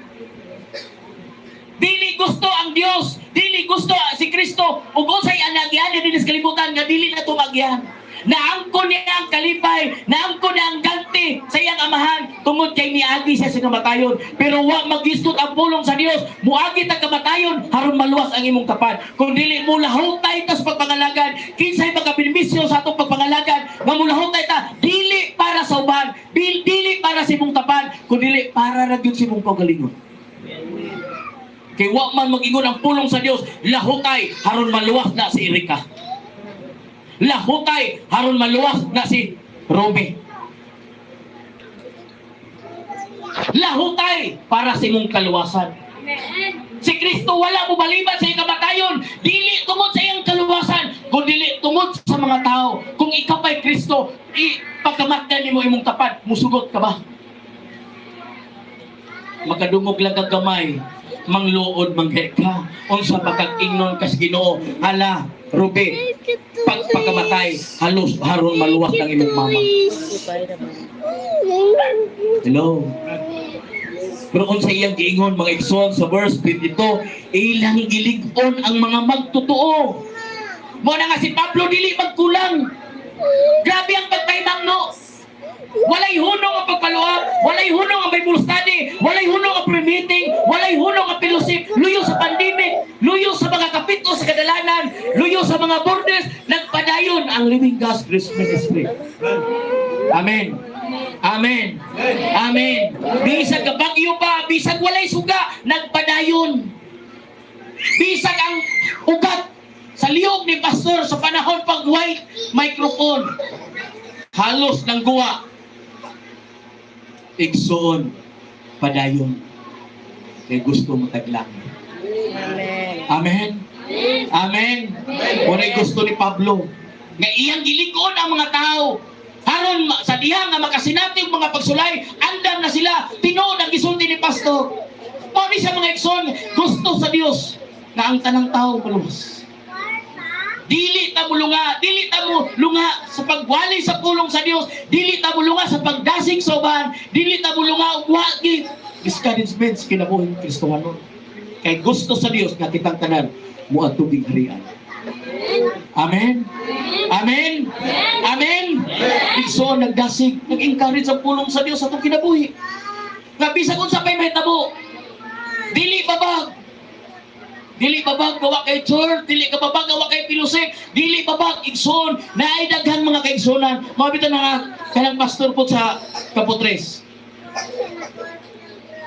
Dili gusto ang Dios, dili gusto si Kristo ug unsay anagyan dinhi sa kalibutan nga dili na tumagyan. Naangkon niya ang kalipay, naangkon niya ang ganti sa iyang amahan tungod kay niagi siya sa kamatayon. Pero wa magisgot ang pulong sa Dios, muagi ta kamatayon aron maluwas ang imong tapad. Kung dili mo lahutay ta sa pagpangalagan, kinsay makabenepisyo sa atong pagpangalagan nga mulahutay ta dili para sa uban, dili para sa imong tapan, kundi para ra gyud sa imong kaugalingon. Kay wa man mag-ingon ang pulong sa Dios, lahutay haron maluwas na si Erika. Lahutay haron maluwas na si Romy. Lahutay para sa imong kaluwasan. Si Kristo wala mo baliban sa iyang kamatayon. Dili tungod sa iyang kaluwasan, kundi dili tungod sa mga tao. Kung ikaw pa'y Kristo, pagkamatay nimo imong tapat, musugot ka ba? Makadungog lang kag gamay, mangluod manghe ka. Unsa pa kag ingnon kas Ginoo, hala, Ruby, pag pagkamatay, halos haron maluwas ng imong mama. Ipay naman. Hello. Pero kung sa iyang giingon mga igsoon sa verse 22, ilang gilig-on ang mga magtotoo. Mo na nga si Pablo dili magkulang. Grabe ang pagpaimang no. Walay hunong ang pagpaluap, walay hunong ang Bible study, walay hunong ang pre-meeting, walay hunong ang fellowship, luyo sa pandemic, luyo sa mga kapito sa kadalanan, luyo sa mga borders, nagpadayon ang Living God's Grace Ministry. Amen. Amen. Amen. Bisag ka bagyo pa, bisag walay suga, nagpadayon. Bisag ang ugat sa liyog ni pastor sa panahon pag white microphone. Halos ng guwa. Igsoon, padayon. Kay gusto mo taglang. Amen. Amen. Amen. Unay gusto ni Pablo nga iyang gilikon ang mga tao. Haron sa diha nga makasinati og mga pagsulay, andam na sila, tinuod ang gisulti ni pastor. Mao ni sa mga igsoon, gusto sa Dios nga ang tanang tao maluwas. Dili ta mo lunga, dili ta mo lunga sa pagwali sa pulong sa Dios, dili ta mo lunga sa pagdasig sa uban, dili ta mo lunga og wa gi discouragement sa kinabuhing Kristohanon. Kay gusto sa Dios nga kitang tanan moadto harian. Amen. Amen. Amen. Igsoon nagdasig, nag-encourage ang pulong sa Dios sa atong kinabuhi. Nga bisag unsa pay mahitabo, dili babag. Dili babag gawa kay church, dili ka babag gawa kay fellowship, dili babag igsoon, naay daghan mga kaigsunan. Mao bitaw na nga kanang pastor po sa Kaputres.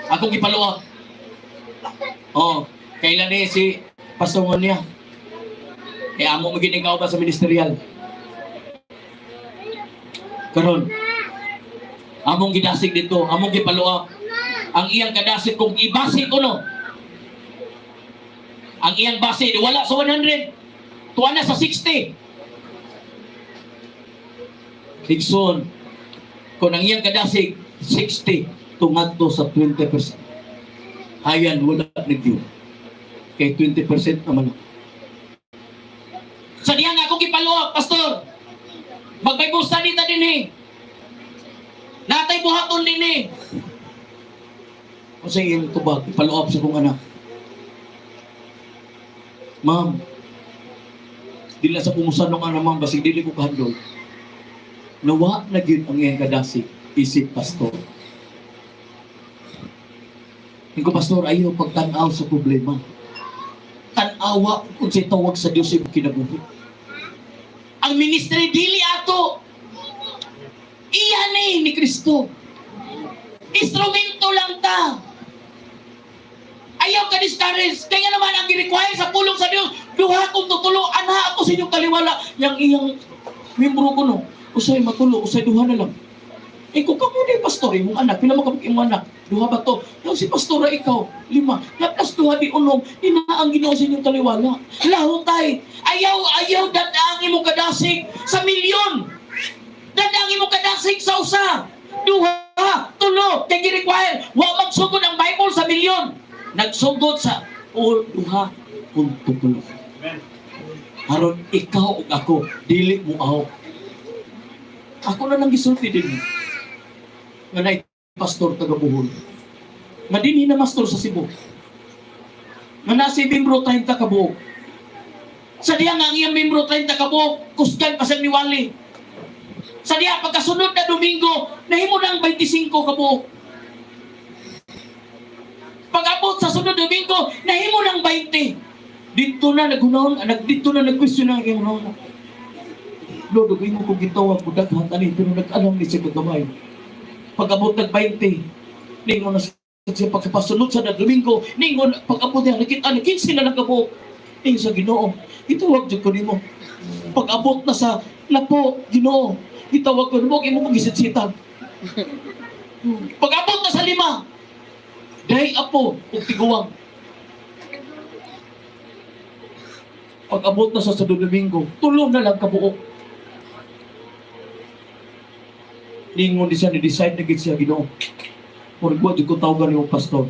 Akong gipaluak. Oh, kailan ni si Pastor niya? Eh amo mo gid ba sa ministerial. Karon among gidasig dito, among gipaluak. Ang iyang kadasig kung ibase ko no. Ang iyang base di wala sa 100. Tuwa na sa 60. Igsoon, kung ang iyang kadasig 60 tungadto sa 20%. Ayan, wala nagyo. Kay 20% naman lang. Sa diha nga ako gipaluak, pastor. Mag-Bible study ta din eh. Natay buhaton din eh. Kasi iyang tubag, ipaluap sa kong anak. Ma'am, dili na sa pumusan ng anak, ma'am, basig dili ko kahandol. Nawa na gyud ang iyang kadasig, isip pastor. Hindi ko, pastor, ayaw pagtanaw sa problema. Tanawa kung sa tawag sa Diyos imong kinabuhi. Ang ministry dili ato. Iyan eh ni Kristo. Instrumento lang ta. Ayaw ka discourage. Kaya naman ang gi-require sa pulong sa Diyos, duha kong tutulo, anha ako sa inyong kaliwala. Yang iyang membro ko no, usay matulo, usay duha na lang. Eh kung kamo ni pastor, imong anak, pila mo kabuk imong anak, duha ba to? Yung si pastora ikaw, lima. Na plus duha di unom, ina ang Ginoo sa inyong kaliwala. Lahutay, ayaw, ayaw dadaang imong kadasig sa milyon. Dadaang imong kadasig sa usa. Duha, tulo, kay gi-require. Wa magsugod ang Bible sa milyon. Nagsugod sa o duha kung tutulo. Aron ikaw ug ako dili mo aw. Ako na nang gisulti din. Nga naay pastor taga Bohol. Nga dinhi na pastor sa Cebu. Nga na si membro 30 ka buok. Sa diha nga ang iyang membro 30 ka buok, kusgan pa siyang niwali. Sa diha pagkasunod na Domingo, nahimo na ang 25 ka buok. Pag-abot sa sunod Domingo, nahimo ng 20. Dito na naghunahon, nag dito na nag-question ang iyang hunahon. Lord, ug imo ko gitawag ko daghan ani, pero nag-alam ni siya kagamay. Pag-abot nag 20, ningon na siya pagkapasunod sa Domingo, ningon pag-abot niya nakita ni 15 na lang kabuok. Ingon sa Ginoo, gitawag jud ko nimo. Pag-abot na sa lapo, Ginoo, gitawag ko nimo, imo kong gisitsitan. Pag-abot na sa 5, dahi apo ug tiguwang. Pag-abot na sa Domingo, 3 na lang kabuok. Ningon di siya, ni-decide na gid siya, Ginoo. Murag wa jud ko tawagan nimo, pastor.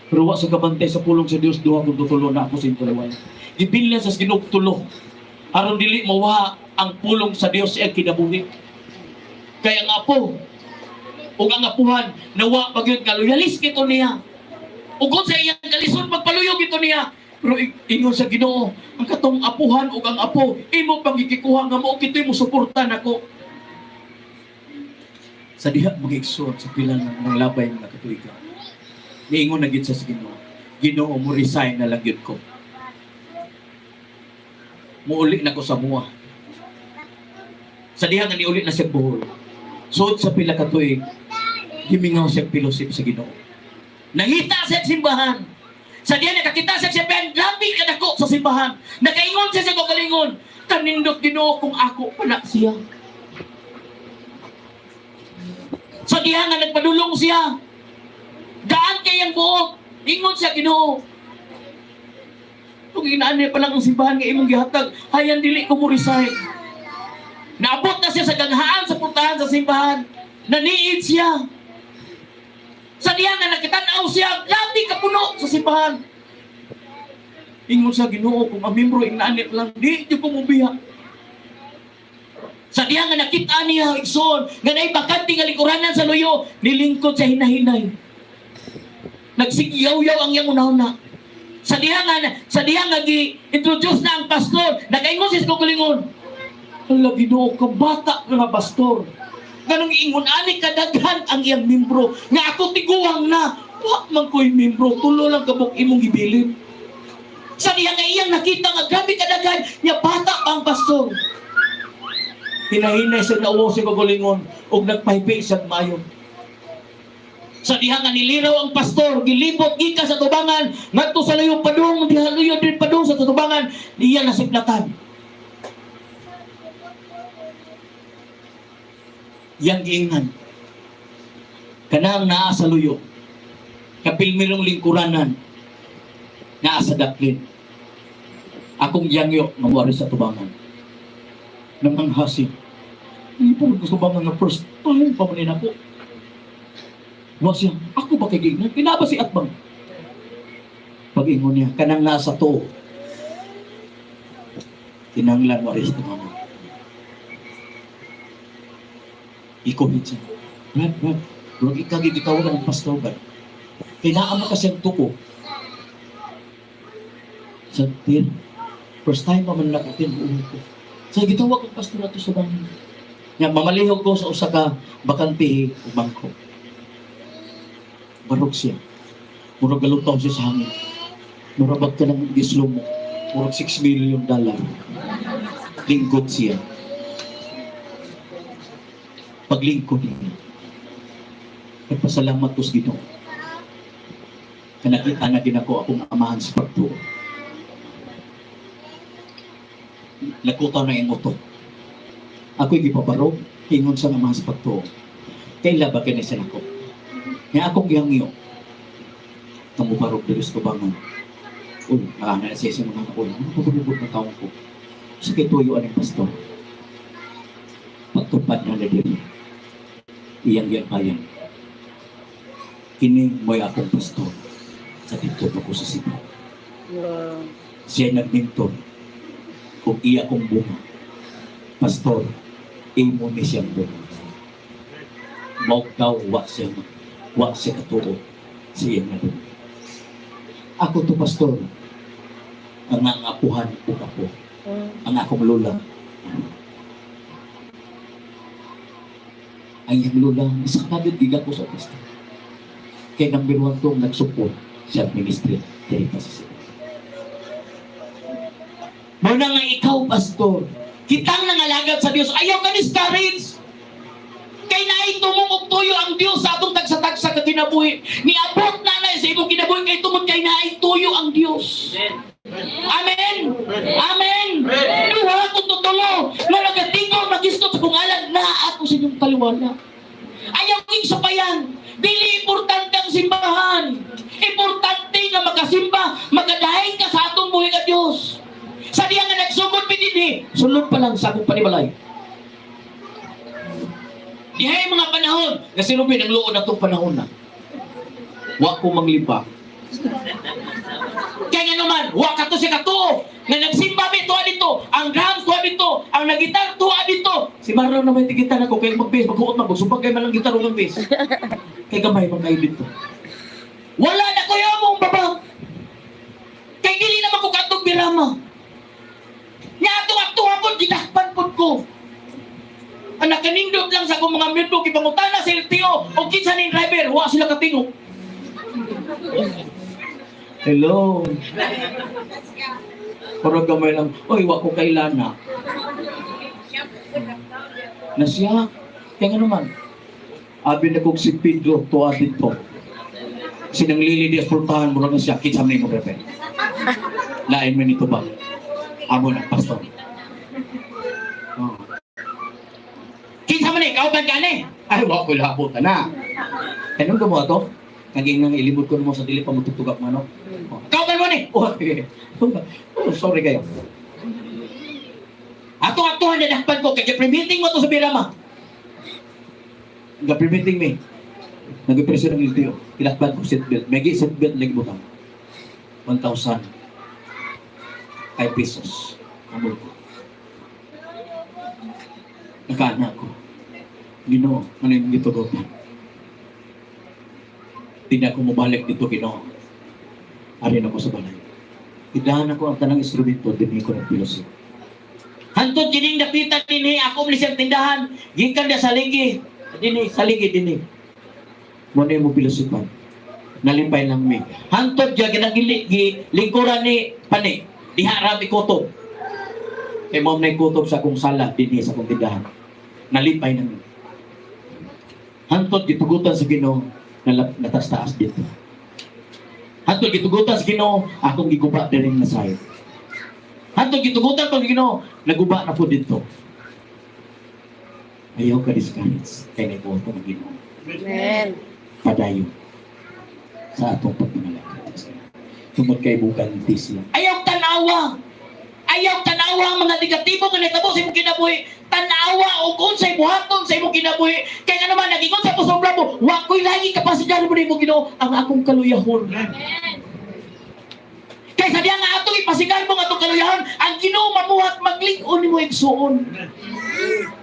Pero wa sa kabantay sa pulong sa Dios, duha kung tutulo na ako sa intalaway. Gibilin sa Ginoo 3. Aron dili mawa ang pulong sa Dios sa iyang kinabuhi. Kaya nga po, ug ang apuhan, nawa pa gyud nga loyalis kito niya. Ug kung sa iyang kalisod, magpaluyog ito niya. Pero ingon sa Ginoo, ang katong apuhan ug ang apo, imo pang gikikuha nga mao kito'y musuporta nako. Sa diha mag-igsoon sa pila ng mga labay nga katuiga. Niingon na gid siya sa Ginoo. Ginoo, mo resign na lang gyud ko. Muuli na ko sa mua. Sa diha nga niuli na siya Bohol. Suod sa pila ka tuig, gimingaw siya fellowship sa Ginoo. Nangita siya sa simbahan. Sa diha nakakita siya sa simbahan, grabe ka dako sa simbahan. Nakaingon siya sa kagalingon, kanindot Ginoo kung ako pala siya. Sa diha nga nagpadulong siya. Gaan kay ang buok. Ingon siya Ginoo. Kung inaan niya pa lang ang simbahan nga imong gihatag, hayan dili ko mo resign. Naabot na siya sa ganghaan sa puntahan sa simbahan. Naniid siya. Sa diha nga nakitanaw siya, grabe kapuno sa simbahan. Ingon sa Ginoo kung ang membro inaan lang, di jud ko mobiya. Sa diha nga nakita niya igsoon, nga naay bakante nga lingkuranan sa luyo, nilingkod sa hinahinay. Nagsigyaw-yaw ang iyang unahuna. Sa diha nga gi-introduce na ang pastor, nakaingon siya sa kagalingon. Hala, Ginoo ka bata nga pastor. Ganong ingon ani kadaghan ang iyang membro nga ako tiguang na wa man ko'y membro, 3 lang kabuk imong gibilin. Sa diha nga iyang nakita nga grabe kadaghan nya bata pa ang pastor. Hinahinay siya nauwaw sa kagalingon ug nagpahipi siya mayo. Sa diha nga niliraw ang pastor, gilibot gikan sa tubangan, ngadto sa layo padung, diha luyo din padung sa tubangan, iya nasiplatan. Yang giingnan, kanang naa sa luyo, kapilmirong lingkuranan, naa sa daplin. Akong yangyo, mamuari sa tubangan. Nanganghasi. Hindi po gusto ba nga first time pa man ako. Wa siya, ako ba kay giingnan? Kinaba si Atbang. Pag-ingon niya, kanang nasa tuo. Kinanglan mo aris tumangan. Ikuhit siya. Brad, Brad, huwag ikagigitawa ng pastor, Brad. Kailangan mo kasi ang tuko. Sa tin, first time pa man ako, tin, buo ko. Sa gitawag ang pastor na to sa bangin. Nga, mamalihog ko sa usa ka bakantihi o bangko. Barog siya. Murag galutaw siya sa hangin. Murag bag ka ng gislo mo. Murag $6 million. Lingkod siya. Paglingkod niya. Nagpasalamat ko sa Ginoo. Kanakita na ginako akong amahan sa pagtuo. Nagkutaw na iyang utok. Ako'y gipabarog, ingon sa amahan sa pagtuo. Kaila ba kini sa nako? Nga akong gihangyo. Kamubarog diri sa tubangan. Uy, nakana na siya sa mga anak ko. Ano pagulubot na taong ko? Sa kay tuyo aning pastor. Pagtupad na na diri. Iyang giapayan. Kini mo'y akong pastor. Sa dito pa ko sa Cebu. Wow. Siya nagmintor. Kung iya kong bunga. Pastor, imo ni siyang bunga. Mao daw wa siya katuo sa iyang nadungog. Ako to, pastor, ang nangapuhan ug apo, ang akong lola. Ang iyang lola, isa ka naging giga ko sa pastor. Kay number 1 tong nag-support sa ministry diri pa sa Cebu. Mao na nga ikaw, pastor, Kitang nangalagad sa Dios, ayaw ka discourage. Kay naay tumong og tuyo ang Dios sa atong tagsa-tagsa ka kinabuhi. Niabot na na sa imong kinabuhi kay tungod kay naay tuyo ang Dios. Amen. Amen. Duha kung tutulo nga nagatingog magistot sa kong alag na ako sa inyong taliwala. Ayaw king sapayan. Dili importante ang simbahan. Importante nga makasimba, makadaig ka sa atong buhi ka Dios. Sa diya nga nagsugod mi dinhi, sulod pa lang sa akong panibalay. Dihay mga panahon, nga si Ruben ang luod atong panahon na. Wa ko manglipa. Kaya nga naman, wa ka to siya katuo. Nga nagsimba mi tuwa dito, ang drums tuwa dito, ang nagitar tuwa dito. Si Marlon na may tigitan ako, kay mag-bass, maghuot man, magsubag kay man ang gitar o bass. Kay gamay man kayo dito. Wala na kuya mong baba. Kay dili naman ko katong birama. Nga atong aktuha pod, gidakpan pod ko. Ang nakanindot lang sa akong mga membro, gipangutana sa LTO, o kinsa ning driver, wa sila katingog. Hello. Pero gamay lang, oy, wa ko kailana. Na siya, kaya nga naman, abi na kong si Pedro tuwa dito. Sinang lili di aspultahan mo lang na siya, kinsa man mo prepe. Lain man ito ba? Amo na, pastor. Oh. Kinsa man eh, kauban ka ni? Ay, wa ko labot na. Anong gumawa to? Naging nang ilimod ko mo sa dili pa matugtugak manok. Oh. Kauban mo ni! Oh, okay. Oh, sorry kayo. Ato atuhan na dakpan ko kay pre-meeting mo to sa Birama. Ga-pre-meeting mi. Nag-presyo ng LTO. Ilakpan ko seatbelt. May seatbelt lagi butang. 1,000 ay pesos. Amol ko. Nakaana ko. Ginoo, ano yung gitugotan? Di na ako mabalik dito, Ginoo. Arin ako sa balay. Tindahan ako ang tanang instrumento, dinhi ko ng piloso. Hantod kining dapitan dinhi, ako man siyang tindahan. Gikan dia sa ligi. Dinhi, sa ligi dinhi. Mo na mo pilosopan. Nalimpay lang mi. Hantod dia ginagili gi lingkuran ni pani. Diha ra mi kutob. Kay mao na kutob sa akong sala dinhi sa akong tindahan. Nalipay lang mi. Hantod gitugutan sa Ginoo nataas-taas dito. Hantod gitugutan sa Ginoo akong giguba diri na sayop. Hantod gitugutan pag Ginoo naguba na po dito. Ayaw ka discourage kay nagbuot ang Ginoo. Amen. Padayon sa atong pagpangalagad. Tungod kay buganti siya. Ayaw tanawa. Ayaw tanawa ang mga negatibo nga nahitabo sa imong kinabuhi. Tanawa og unsay buhaton sa imong kinabuhi. Kay nga naman nagingon sa apostol Pablo, wa ko'y lagi kapasidad mo nimo Ginoo ang akong kaluyahon. Kay sa diya nga atong ipasigar mo nga atong kaluyahon, ang Ginoo mamuhat maglig-on nimo igsuon.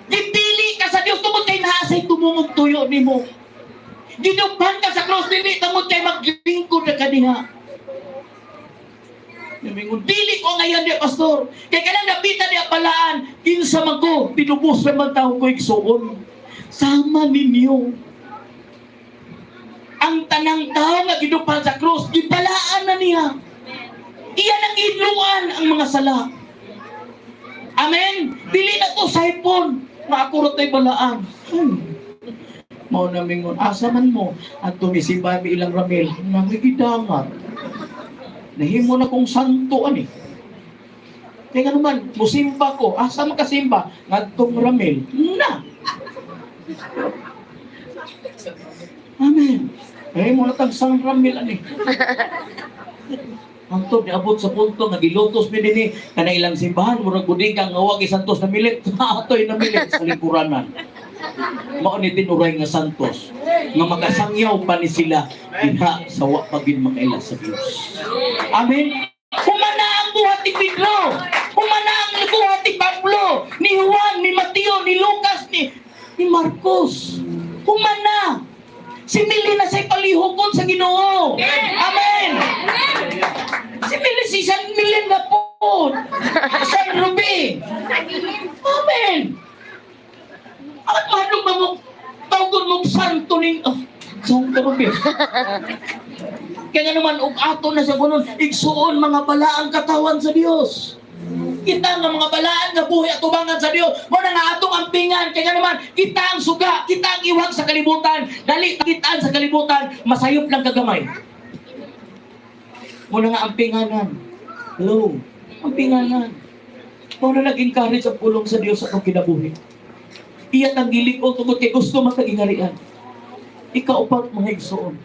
Gipili ka sa Dios tungod kay naa say tumungog tuyo nimo. Gidughan ka sa cross dili tungod kay maglingkod na kaniha. Namingon, dili ko ngayon di pastor. Kay kanang napita niya palaan, kinsa man ko, tinubos naman tao ko igsuon. Sama ninyo. Ang tanang tao nga gidupan sa cross, gipalaan na niya. Iyan ang idluan ang mga sala. Amen. Dili na to saipon. Maakurot na balaan. Mao na mingon, asa man mo at tumisimba mi ilang ramil, nangigidangat. Nahimo na kong santo ani. Kaya nga naman, musimba ko, asa man kasimba, ngadtong ramil, na. Amen. Nahimo na tag sang ramil ani. Hangtod niabot sa punto nga gilutos mi dinhi kana ilang simbahan murag bodega nga wa santos na milit atoy na milit sa lingkuranan. Mao ni tinuray nga santos nga makasangyaw pa ni sila diha sa wa pa gid makaila sa Dios. Amen. Humana ang buhat ni Pedro. Humana ang buhat ni Pablo, ni Juan, ni Mateo, ni Lucas, ni Marcos. Humana. Si Mili na sa'y palihukon sa Ginoo. Amen. Si Mili, si San Mili na po. San Ruby. Amen. At mahadlok ba mong tawgon mong santo ning oh, Santo Ruby. Kaya nga naman, ug ato na sa kunon, igsuon mga balaang katawan sa Dios. Kita nga mga balaan nga buhi atubangan sa Dios. Mo na nga atong ampingan kay nga naman kita ang suga, kita ang iwang sa kalibutan. Dali kitaan sa kalibutan, masayop lang kagamay. Mo na nga ampinganan. Hello, ampinganan. Mo na nag-encourage ang pulong sa Dios sa atong kinabuhi. Iyat ang gilig o tungod kay gusto matagingarian. Ikaw pa mga igsoon.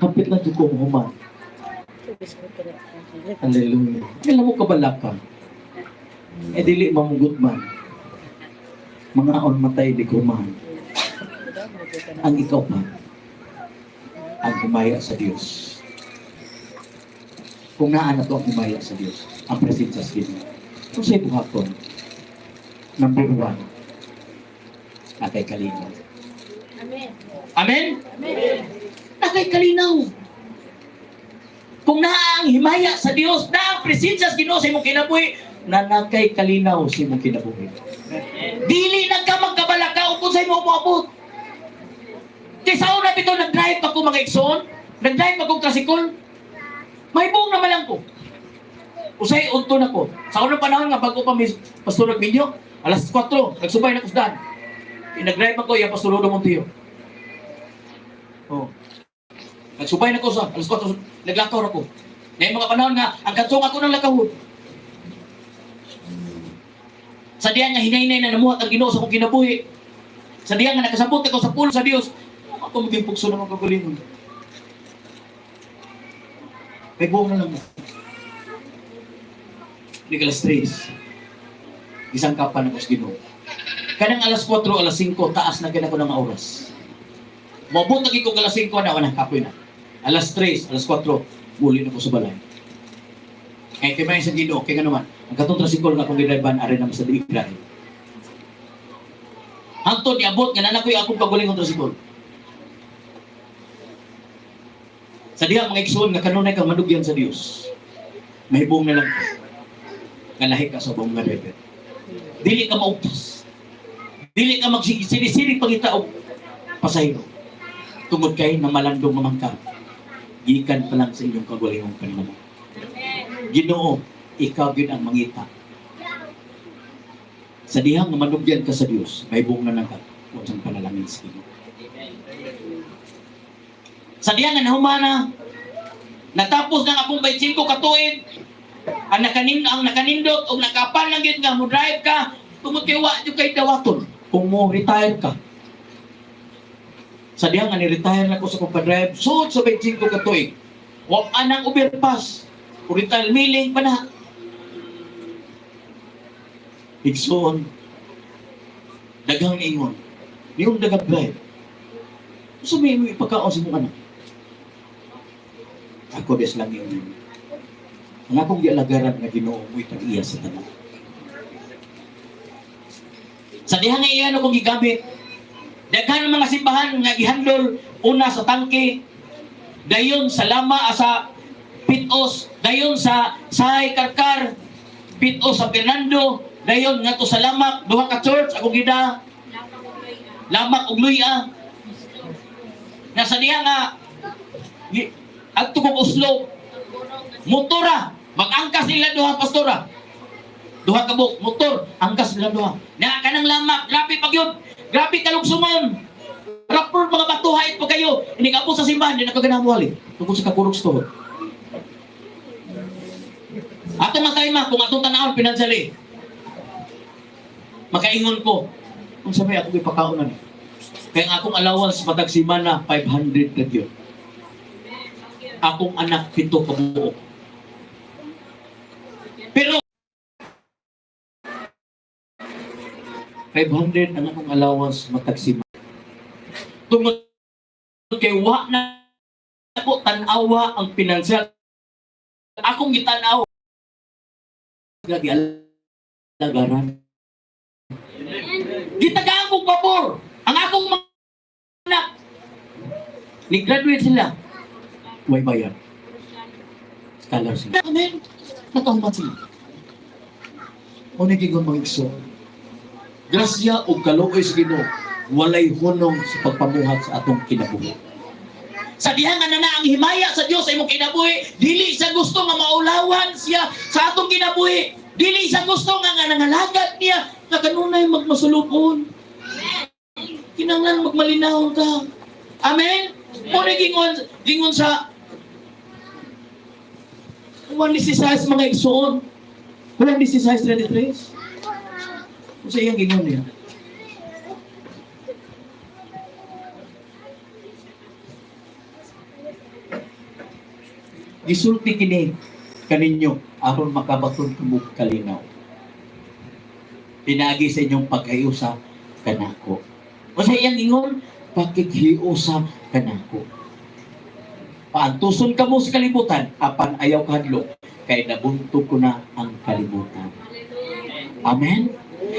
Hapit na jud ko human. Hallelujah. Kailan mo kabalaka? E dili mamugot man. Mga on matay di human. Ang ikaw pa, ang humaya sa Dios. Kung naa na to ang humaya sa Dios, ang presensya sa Ginoo. Kung sa'y buhaton, number one, nakay kalinaw. Amen. Amen? Nakay kalinaw. Kung naa ang himaya sa Dios, naa ang presensya sa Ginoo sa imong kinabuhi, na nakay kalinaw sa imong kinabuhi. Dili na ka magkabalaka kung sa imo moabot. Kay sa una bitaw nag-drive ako mga igsoon, nag-drive ako trasikol. May buong naman lang ko. Usay unto na ko. Sa unang panahon nga bago pa mi Pastor Nagminyo, alas 4, nagsubay na ko sa daan. Kay nag-drive ako iya Pastor Rodo Montillo. Oh. Nagsubay na ko sa alas 4, naglakaw na ko. Ngayon mga panahon nga, ang katsong ako ng lakawon. Sa diyan nga hinahinay na namuhat ang Ginoo sa akong kinabuhi. Sa diyan nga nakasabot ako sa pulo sa Dios, ako maging pugso ng mga kagalingon. May buong na lang mo. Hindi alas 3. Isang kapan ako sa Ginoo. Kanang alas 4, alas 5, taas na gina ko ng oras. Mabot lagi ko alas 5 na, wala, kapoy na. Alas 3, alas 4, muli na ko sa balay. Kaya kay may sa Ginoo, kay nga naman, ang katong trasikol nga akong gidriban, are naman sa diigrahe. Hangtod niabot nga nana ko'y akong kagalingon trasikol. Sa diha mga igsoon nga kanunay kang manugyan sa Dios. Mahibong na lang ka. Nga lahi ka sa ubang mga driver. Dili ka maugtas. Dili ka magsiri-siri pangita og pasahero. Tungod kay namalandong mamangka. Gikan pa lang sa inyong kagalingong pananamot. Ginoo, ikaw gyud ang mangita. Sa dihang nga manugyan ka sa Dios, mahibong na lang ka unsang panalangin sa Ginoo. Sa dihang nga nahumana, natapos na ang akong 25 ka tuig, ang nakanindot og nakapan lang gyud nga mo drive ka tungod kay wa jud kay dawaton kung mo retire ka. Sa dihang nga ni-retire na ko sa akong pa-drive, sud sa 25 ka tuig. Wa pa nang overpass. Retire milling pa na. Igsoon, daghang ingon, niyong daghang drive. So may imo ipagkaon sa imong anak. Ako des lang yun. Ang akong gialagaran nga Ginoo mo'y tag-iya sa tanan. Sa diha nga iyan akong gigamit, daghan ang mga simbahan nga gihandol una sa tangke, dayon sa lama sa Pitos, dayon sa Sahay Karkar, Pitos sa Fernando, dayon ngadto sa Lamak, duha ka church akong gida, Lamak ug Luya. Nasa diha nga adto kog Oslo, motora, mag-angkas nila duha pastora. Duha ka buok motor, angkas nila duha. Na kanang Lamak, grabe pag yun. Grabe kalugsungon. Rapper mga batuhay pa kayo. Inikabot sa simbahan, di na kaganahan mo tungkol sa kakurog sa tuhod. Ato mga time kung atong tanawon financially. Makaingon ko. Kung sa may akong ipakaonan. Kaya ang akong allowance matag simana 500 na gyud. Akong anak 7 ka buok. Pero 500 ang akong allowance matag simana. Tungod kay wa na ako tan-awa ang pinansyal. Akong gitanaw nga gialagaran. Gitagaan kong pabor ang akong mga anak. Ni-graduate sila. Way bayad. Scholar sila. Amen. Nakahuman sila. O nagingon mga igsoon. Grasya o kaluoy sa Ginoo, walay hunong sa pagpamuhat sa atong kinabuhi. Sa diha nga na ang himaya sa Dios sa imong kinabuhi, dili siya gusto nga maulawan siya sa atong kinabuhi. Dili siya gusto nga nga nangalagad niya nga kanunay magmasulupon. Kinanglan magmalinahon ka. Amen? Mo ni gingon gingon sa 1:16, mga igsoon. 1:16:23. Kung sa iyang gingon niya. Gisulti kini kaninyo aron makabaton kamo kalinaw. Pinagi sa inyong paghiusa kanako. O sa iyang ingon, pakighiusa kanako. Paantuson kamo sa kalibutan, apan ayaw kahadlok, kay nabuntog ko na ang kalibutan. Amen?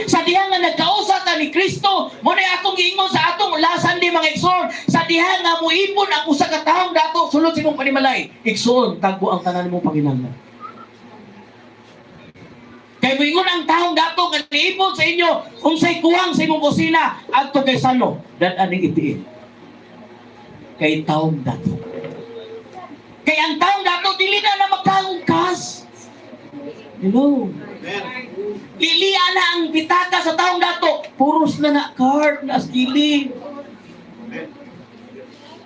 Sa diha nga nagkausa ta ni Kristo, mo na akong giingon sa atong lasan di mga igsoon, sa diha nga moipon ang usa ka taong dato sulod sa imong panimalay. Igsoon, tagbo ang tanan nimong panginahanglan. Kay moingon ang taong dato nga niipon sa inyo, unsay kuwang sa imong kusina, adto kay Salo, dad aning itiin. Kay taong dato. Kay ang taong dato dili na na magkaungkas. Hello. Lilia na ang pitaka sa taong dato. Puros na na card na asgili.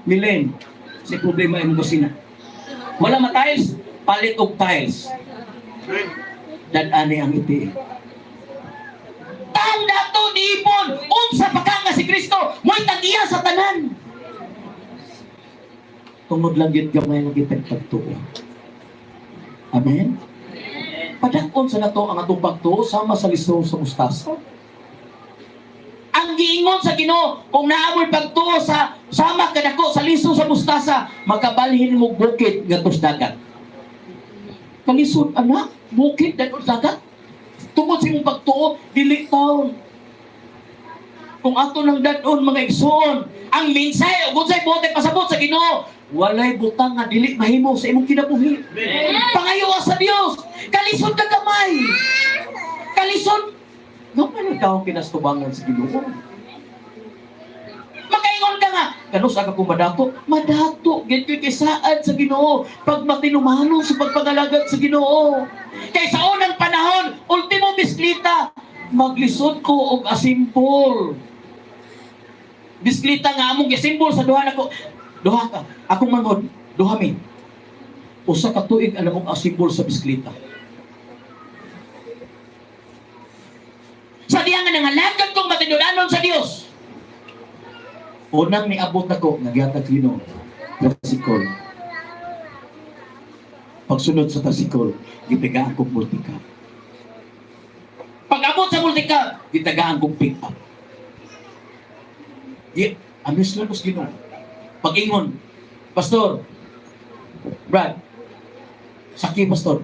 Milen, sa problema imong kusina. Wala ma tiles, palit og tiles. Dad-ani ang iti. Taong dato niipon, unsa pa ka nga si Kristo, mo'y tag-iya sa tanan. Tungod lang yun gamay lang kitag pagtuo. Amen? Padakon sa nato ang atong pagtuo sama sa liso sa mustasa. Ang giingon sa Ginoo, kung naamoy pagtuo sa sama kanako sa liso sa mustasa, makabalhin mo bukid ngadto sa dagat. Kalisod anak, bukid ngadto sa dagat. Tungod sa imong pagtuo, dili taon. Kung ato nang dadon mga igsoon, ang minsay ug unsay buot ay pasabot sa Ginoo, walay butang nga dili mahimo sa imong kinabuhi. Pangayo sa Dios. Kalisod ka gamay. Kalisod. Gamay na ikaw kinastubangan sa Ginoo. Makaingon ka nga, kanus aga ko madato? Madato, gid ko'y kisaad sa Ginoo pag matinumano sa pagpangalagad sa Ginoo. Kay sa unang panahon, ultimo bisklita, maglisod ko og asimpol. Bisklita nga among gisimbol sa duha nako. Duha ka, akong manghod, duha mi. Usa ka tuig ang among asimbol sa bisklita. Sa diha nga nangalagad kong matinudanon sa Dios. Unang niabot ako, nagyatag Ginoo, trasikol. Pagsunod sa trasikol, gitagaan kong multicab. Pag-abot sa multicab, gitagaan kong pick up. Di, amis lang ko sa Ginoo. Pag-ingon, Pastor, Brad, sakay Pastor,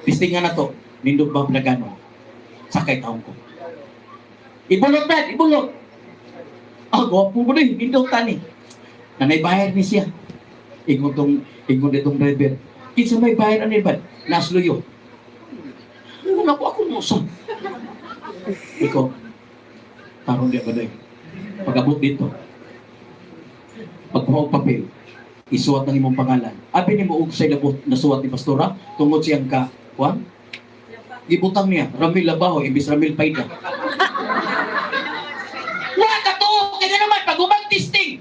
pistingan na to, nindog ba nagano? Sakay taong ko. Ibulot, Brad, ibulot. Ah, gwapo mo din, nindot tani. Nanay bayar ni siya. Ingon ditong driver. Kinsa may bayar ani ba? Nasluyo. Ingon ako, ako mo sa. Ikaw, tarong di ba day? Pag-abot dito, pagkuha og papel, isuwat ng imong pangalan. Abi ni mo og say labot nasuwat ni pastora tungod siyang ka kuan. Gibutang niya Ramil Labaho imbis Ramil Paida. Wala ka to! Kaya naman, pag umang testing,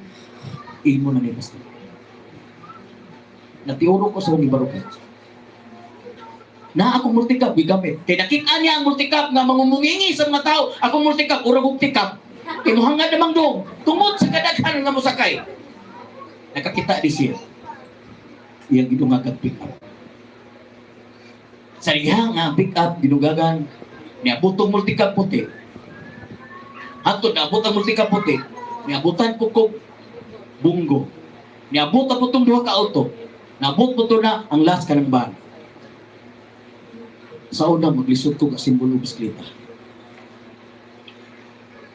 imo na ni pastor. Natiuro ko sa akong ibarukan. Na akong multicab, gigamit. Kay nakita niya ang multicab nga mangumungingi sa mga tao. Akong multicab, urag og tikap. Kay muhangad namang dong. Tungod sa kadaghan nga mosakay. Nakakita di siya. Iyang gidungagan pick up. Sa diha nga pick up, gidugagan. Niabot tong multicab puti. Hantod naabot ang multicab puti. Niabutan ko kog bunggo. Niabot ako tong duha ka auto. Naabot mo to na ang last kanang van. Sa una, maglisod ko simbolo bisikleta.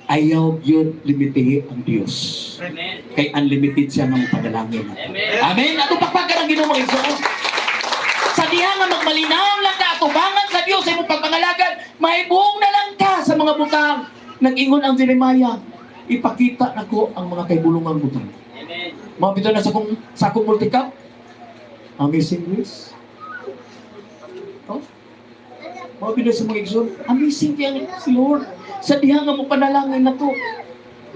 Ayaw yun limitihi ang Diyos. Amen. Kay unlimited siya nga mapadalangin. Amen. Amen. Ato pakpakan ang Ginoo mga igsoon. Sa diha nga magmalinaw lang ka atubangan sa Dios sa imong pagpangalagad, mahibuong na lang ka sa mga butang. Nag-ingon ang Jeremiah, ipakita nako ang mga kaibulungang butang. Amen. Mao bitaw na sa akong multicab. Amazing Grace. Oh? Mao bitaw sa mga igsoon. Amazing kaya si Lord. Sa diha nga mo panalangin na to.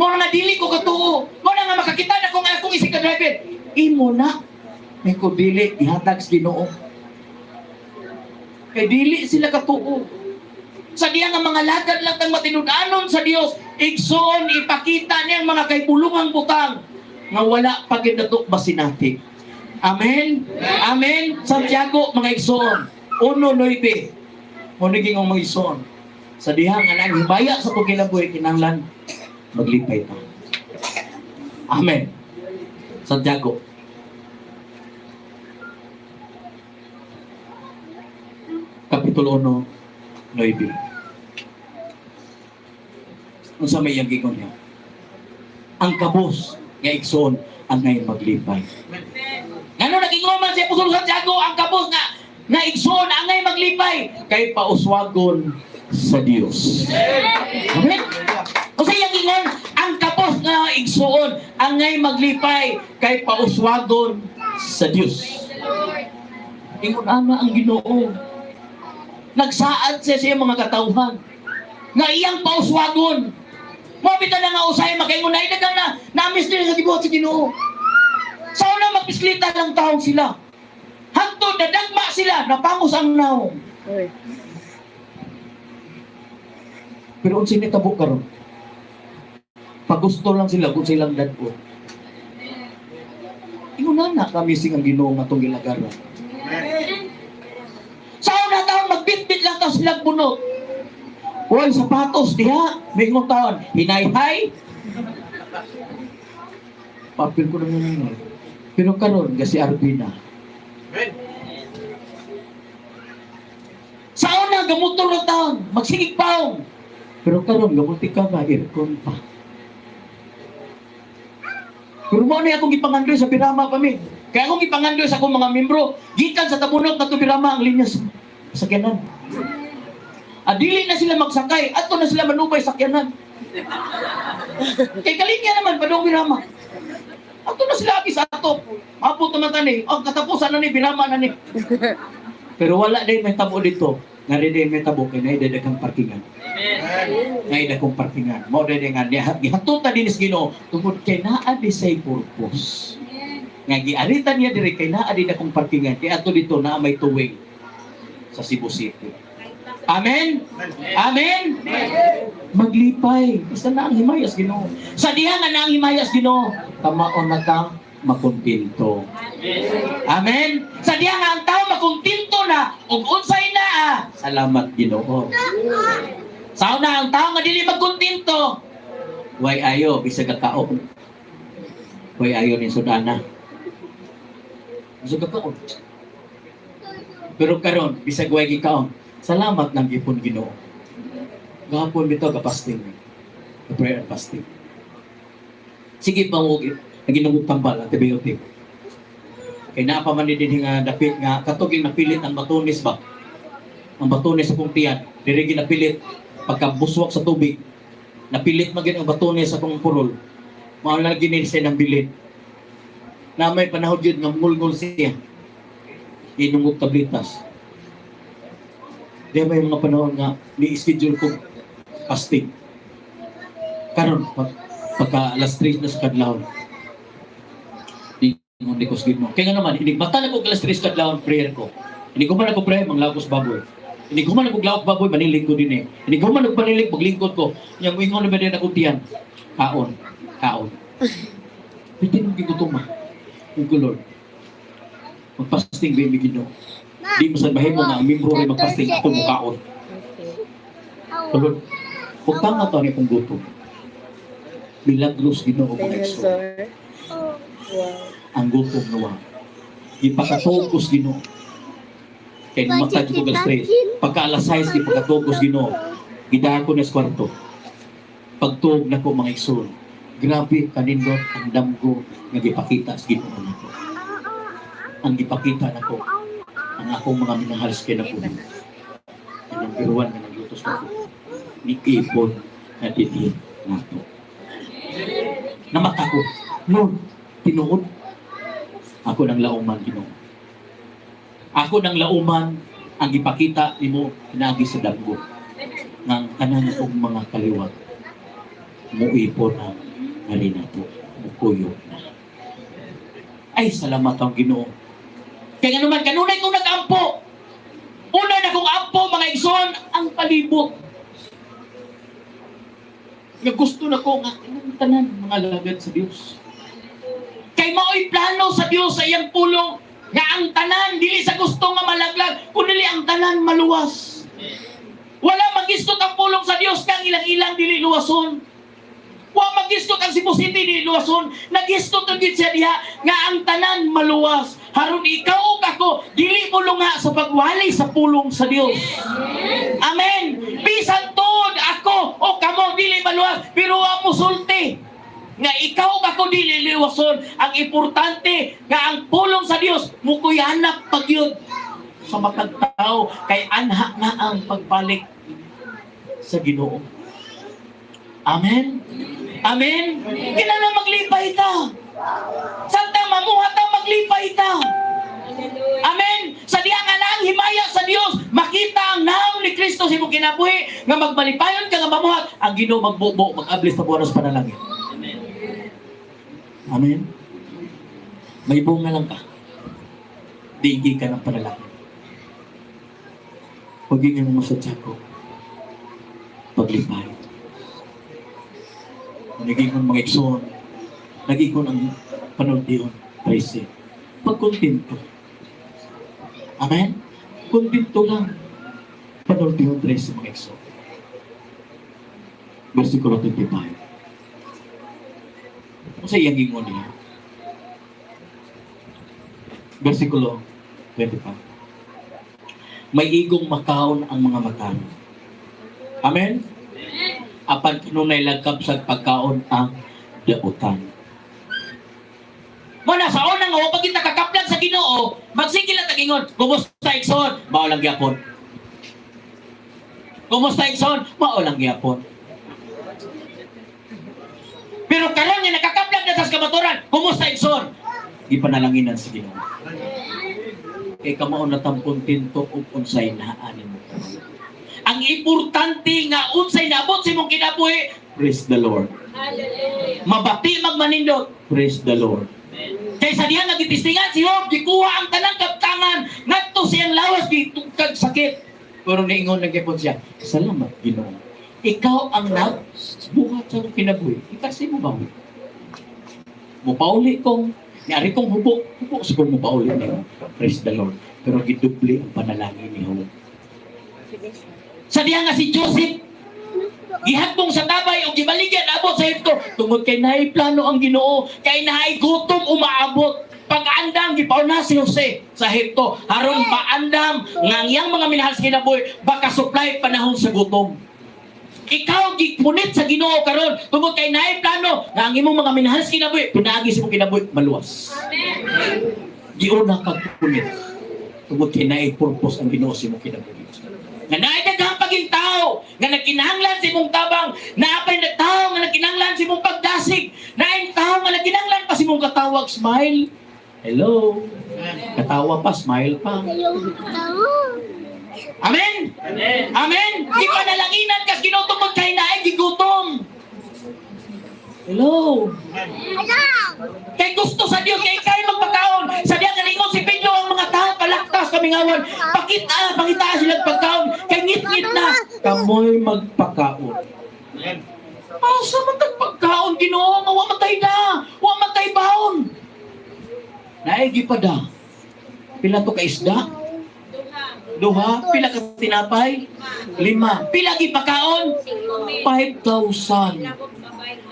Mao na nga dili ko katuo. Mao na nga makakita na kung akong isig ka driver. Imo na. May ko dili ihatag sa Ginoo. Kay dili sila katuo. Sa diha nga mga lagad lang tang matinud-anon sa Dios, igsoon ipakita niyang mga kaibulungang butang nga wala pa gyud nato masinati. Amen. Amen. Santiago, mga igsoon, 1:9. Mo naging ang mga igsoon. Sa diha nga nang himaya sa atong kinabuhi, kinahanglan maglipay ta. Amen. Santiago. Kapitulo 1:9. Unsa may iyang giingon niya? Ang kabos nga igsoon angay maglipay. Ngano nagingon man si Apostol Santiago, ang kabos nga igsoon angay maglipay kay pauswagon sa Dios. Amen. Unsa iyang ingon? Ang kabos nga igsoon angay maglipay kay pauswagon sa Dios. Ingon ana ang Ginoo. Nagsaad siya sa iyang mga katawhan nga iyang pauswagon. Mao bitaw na nga usahay makaingon na dagang na namis nila sa gibuhat sa Ginoo. Sa una magbisikleta lang taong sila. Hangtod nadagma sila, napangos ang naong. Uy. Pero unsay nitabo karon? Pagusto lang sila kung silang dadko. Ingon na kamising ang Ginoo nga atong gilagaran. Sa una taon magbitbit lang taon silang bunot. Uy, sapatos diha, mingon taon, hinayhay. Papil ko na ngayon. Pero karon ga si Arvina. Sa una gamotor na taon, magsigig paong. Pero karon gamuti ka ba, aircon pa. Pero mao na akong gipangandoy sa Birama pa mi. Kaya akong gipangandoy sa akong mga membro, gikan sa Tabunok na Birama ang linya sa sakyanan. Adili na sila magsakay, ato na sila manubay sakyanan. Kay kalinya naman padung Birama. Ato na sila agi sa ato. Mabot naman tani, ang katapusan na ni Birama na ni. Pero wala din may tabo dito. Nga rin may tabo kay naay daghang parkingan. Ngay dakong parkingan. Mao dili nga gihatutan din is Ginoo tungod kay naa di say purpose. Nga giaritan niya diri kay naa di dakong parkingan. Kay ato dito naa may tuwing sa Cebu City. Amen. Amen. Maglipay. Basta na ang himayas Ginoo. Sa diha nga na ang himayas Ginoo, tamaon na kang makontento. Amen. Sa diha nga ang tao makontento na ug unsay naa, salamat Ginoo. Sa una ang tao nga dili magkontento, way ayo bisag ka kaon. Way ayo ni sudana. Bisag ka kaon. Pero karon bisag way gikaon, salamat nang gipon Ginoo. Gahapon bitaw ga-fasting mi. Ga prayer and fasting. Sige pa mo naginungog tambal antibiotic. Kay naa pa man ni dinhi nga dapit nga katuging napilit ang batunis ba. Ang batunis sa kong tiyan, diri ginapilit pagkabuswak sa tubig. Napilit man gyud ang batunis sa akong purol. Mao lang gini siya ng bilin. Na may panahon gyud nga ngulngul siya. Inungog tabletas. Di may mga panahon nga ni-schedule ko fasting. Karon pagka alas 3 na sa kadlawon. Di ni ko sa Ginoo. Kaya nga naman, inig mata na ko alas 3 kadlawon prayer ko. Inig human ako prayer, manglagos baboy. Inig human ako glawak baboy, manilig ko din eh. Inig human ako panilig, maglingkod ko. Yang ingon na ba din ako tiyan? Kaon. Kaon. Bitin mo gigutom ah. Ug Lord. Magpasting ba yung Ginoo? Di mo sa bahimo nga ang membro rin magpasting ako mukaon. Okay. So Lord, huwag ka nga to ni kong gutom. Milagros Ginoo mga igsoon. Dinosaur. Wow. Ang gutom nawa. Ipakatugos Ginoo. Kay namatay ko alas 3. Pagka alas 6, ipakatugos Ginoo. Gidahan ko na sa kwarto. Pagtuog na ko mga igsoon. Grabe kanindot ang damgo nga gipakita sa Ginoo nako. Ang gipakita nako ang akong mga minahal sa kinabuhi. Ang number one nga naglutos nako. Ni Ipon na dili nato. Namata ko, Lord, Tinuod, ako nang lauman, Ginoo. Ako nang lauman ang gipakita nimo pinaagi sa damgo ng tanan kong mga kaliwat muipon ang ngarinato, mukuyog na. Ay, salamat ang Ginoo. Kaya nga naman, kanunay kong nag-ampo. Una na kong ampo, mga igsoon, ang palibot. Nga gusto na ko nga inang tanan mga lagad sa Dios. Kay mao'y plano sa Dios sa iyang pulong nga ang tanan dili sa gusto nga malaglag kundi ang tanan maluwas. Wala magistot ang pulong sa Dios kang ilang-ilang dili luwason. Wa magistot ang Cebu City dili luwason. Nagistot ang gid siya diha nga ang tanan maluwas. Haron ikaw ug ako dili mo lunga sa pagwali sa pulong sa Dios. Amen. Bisan tuod ako o kamo dili maluwas, pero wa musulti nga ikaw ug ako dili luwason. Ang importante nga ang pulong sa Dios mukuyanap pagyud sa matag tao kay anha na ang pagbalik sa Ginoo. Amen. Amen. Kinahanglan maglipay ta. Samtang mamuha ta, maglipay ta. Amen. Sa diha nga naang himaya sa Dios, makita ang naong ni Kristo sa imong kinabuhi nga magmalipayon ka nga mamuhat, ang Ginoo magbubo, mag-ablis sa buwanos panalangin. Amen. May bunga lang ka. Dingi ka ng panalangin. Pagingin mo sa Tiyago, paglipay. Nagingon mga igsoon, nagingon ang panultiyon, 13. Pagkontento. Amen? Kontento lang. Panultiyon 13, mga igsoon. Versikulo 25. Kung sa iyang gingon niya. Versikulo 25. May igong makaon ang mga matan. Amen? Apan kanunay lagkap sa pagkaon ang dautan. Muna sa unang nga pag kita kakaplag sa Ginoo, magsigil lang tagingon, "Kumusta, igsoon?" Mao lang gyapon. "Kumusta, igsoon?" Mao lang gyapon. Pero karon nga nakakaplag na sa kamaturan, "Kumusta, igsoon?" Gipanalanginan sa Ginoo. Kay kamao na tang kontento ug unsay naa nimo. Ang importante nga unsay naabot sa imong kinabuhi, praise the Lord. Mabati magmanindot, praise the Lord. Kay sa diha nga gitistingan si Job, gikuha ang tanang kaptangan ngadto siyang lawas gitugkag sakit. Pero niingon lang gyapon siya, "Salamat, Ginoo. Ikaw ang nagbuhat sa akong kinabuhi. Ikasi mo ba?" Mupauli kong niari kong hubo, hubo siguro mupauli niyo. Praise the Lord. Pero gidubli ang panalangin ni Job. Sa diha nga si Joseph gihagbong sa tabay o gibaligyan abot sa Ehipto tungod kay naay plano ang Ginoo, kay naay gutom umaabot. Pag-andam, gipauna si Jose sa Ehipto aron maandam nga ang iyang mga minahal sa kinabuhi baka supply panahon sa gutom. Ikaw gipunit sa Ginoo karon tungod kay naay plano nga ang imong mga minahal sa kinabuhi pinaagi sa imong kinabuhi maluwas. Giuna kag punit tungod kay naay purpose ang Ginoo sa imong kinabuhi. Nga naay daghang pagintao nga nagkinahanglan sa imong tabang, naapay na tao nga nagkinahanglan sa imong pagdasig, naay tao nga nagkinahanglan pa sa imong katawag, smile. Hello. Katawa pa, smile pa. Amen. Amen. Di pa nalanginan kas Ginoo tungod kay naay gigutom. Hello. Kay gusto sa Dios kay kay magpakaon. Sa diya nga ningon si Pedro ang mga tao palaktas kamingawan. Pakita, pakita sila pagkaon kay ngit-ngit na kamoy magpakaon. Asa man tag pagkaon, Ginoo, nga wa man tay na, wa man tay baon. Naigi pa da. Pila to ka isda? Duha. Pila ka tinapay? Lima. Pila gipakaon? 5,000.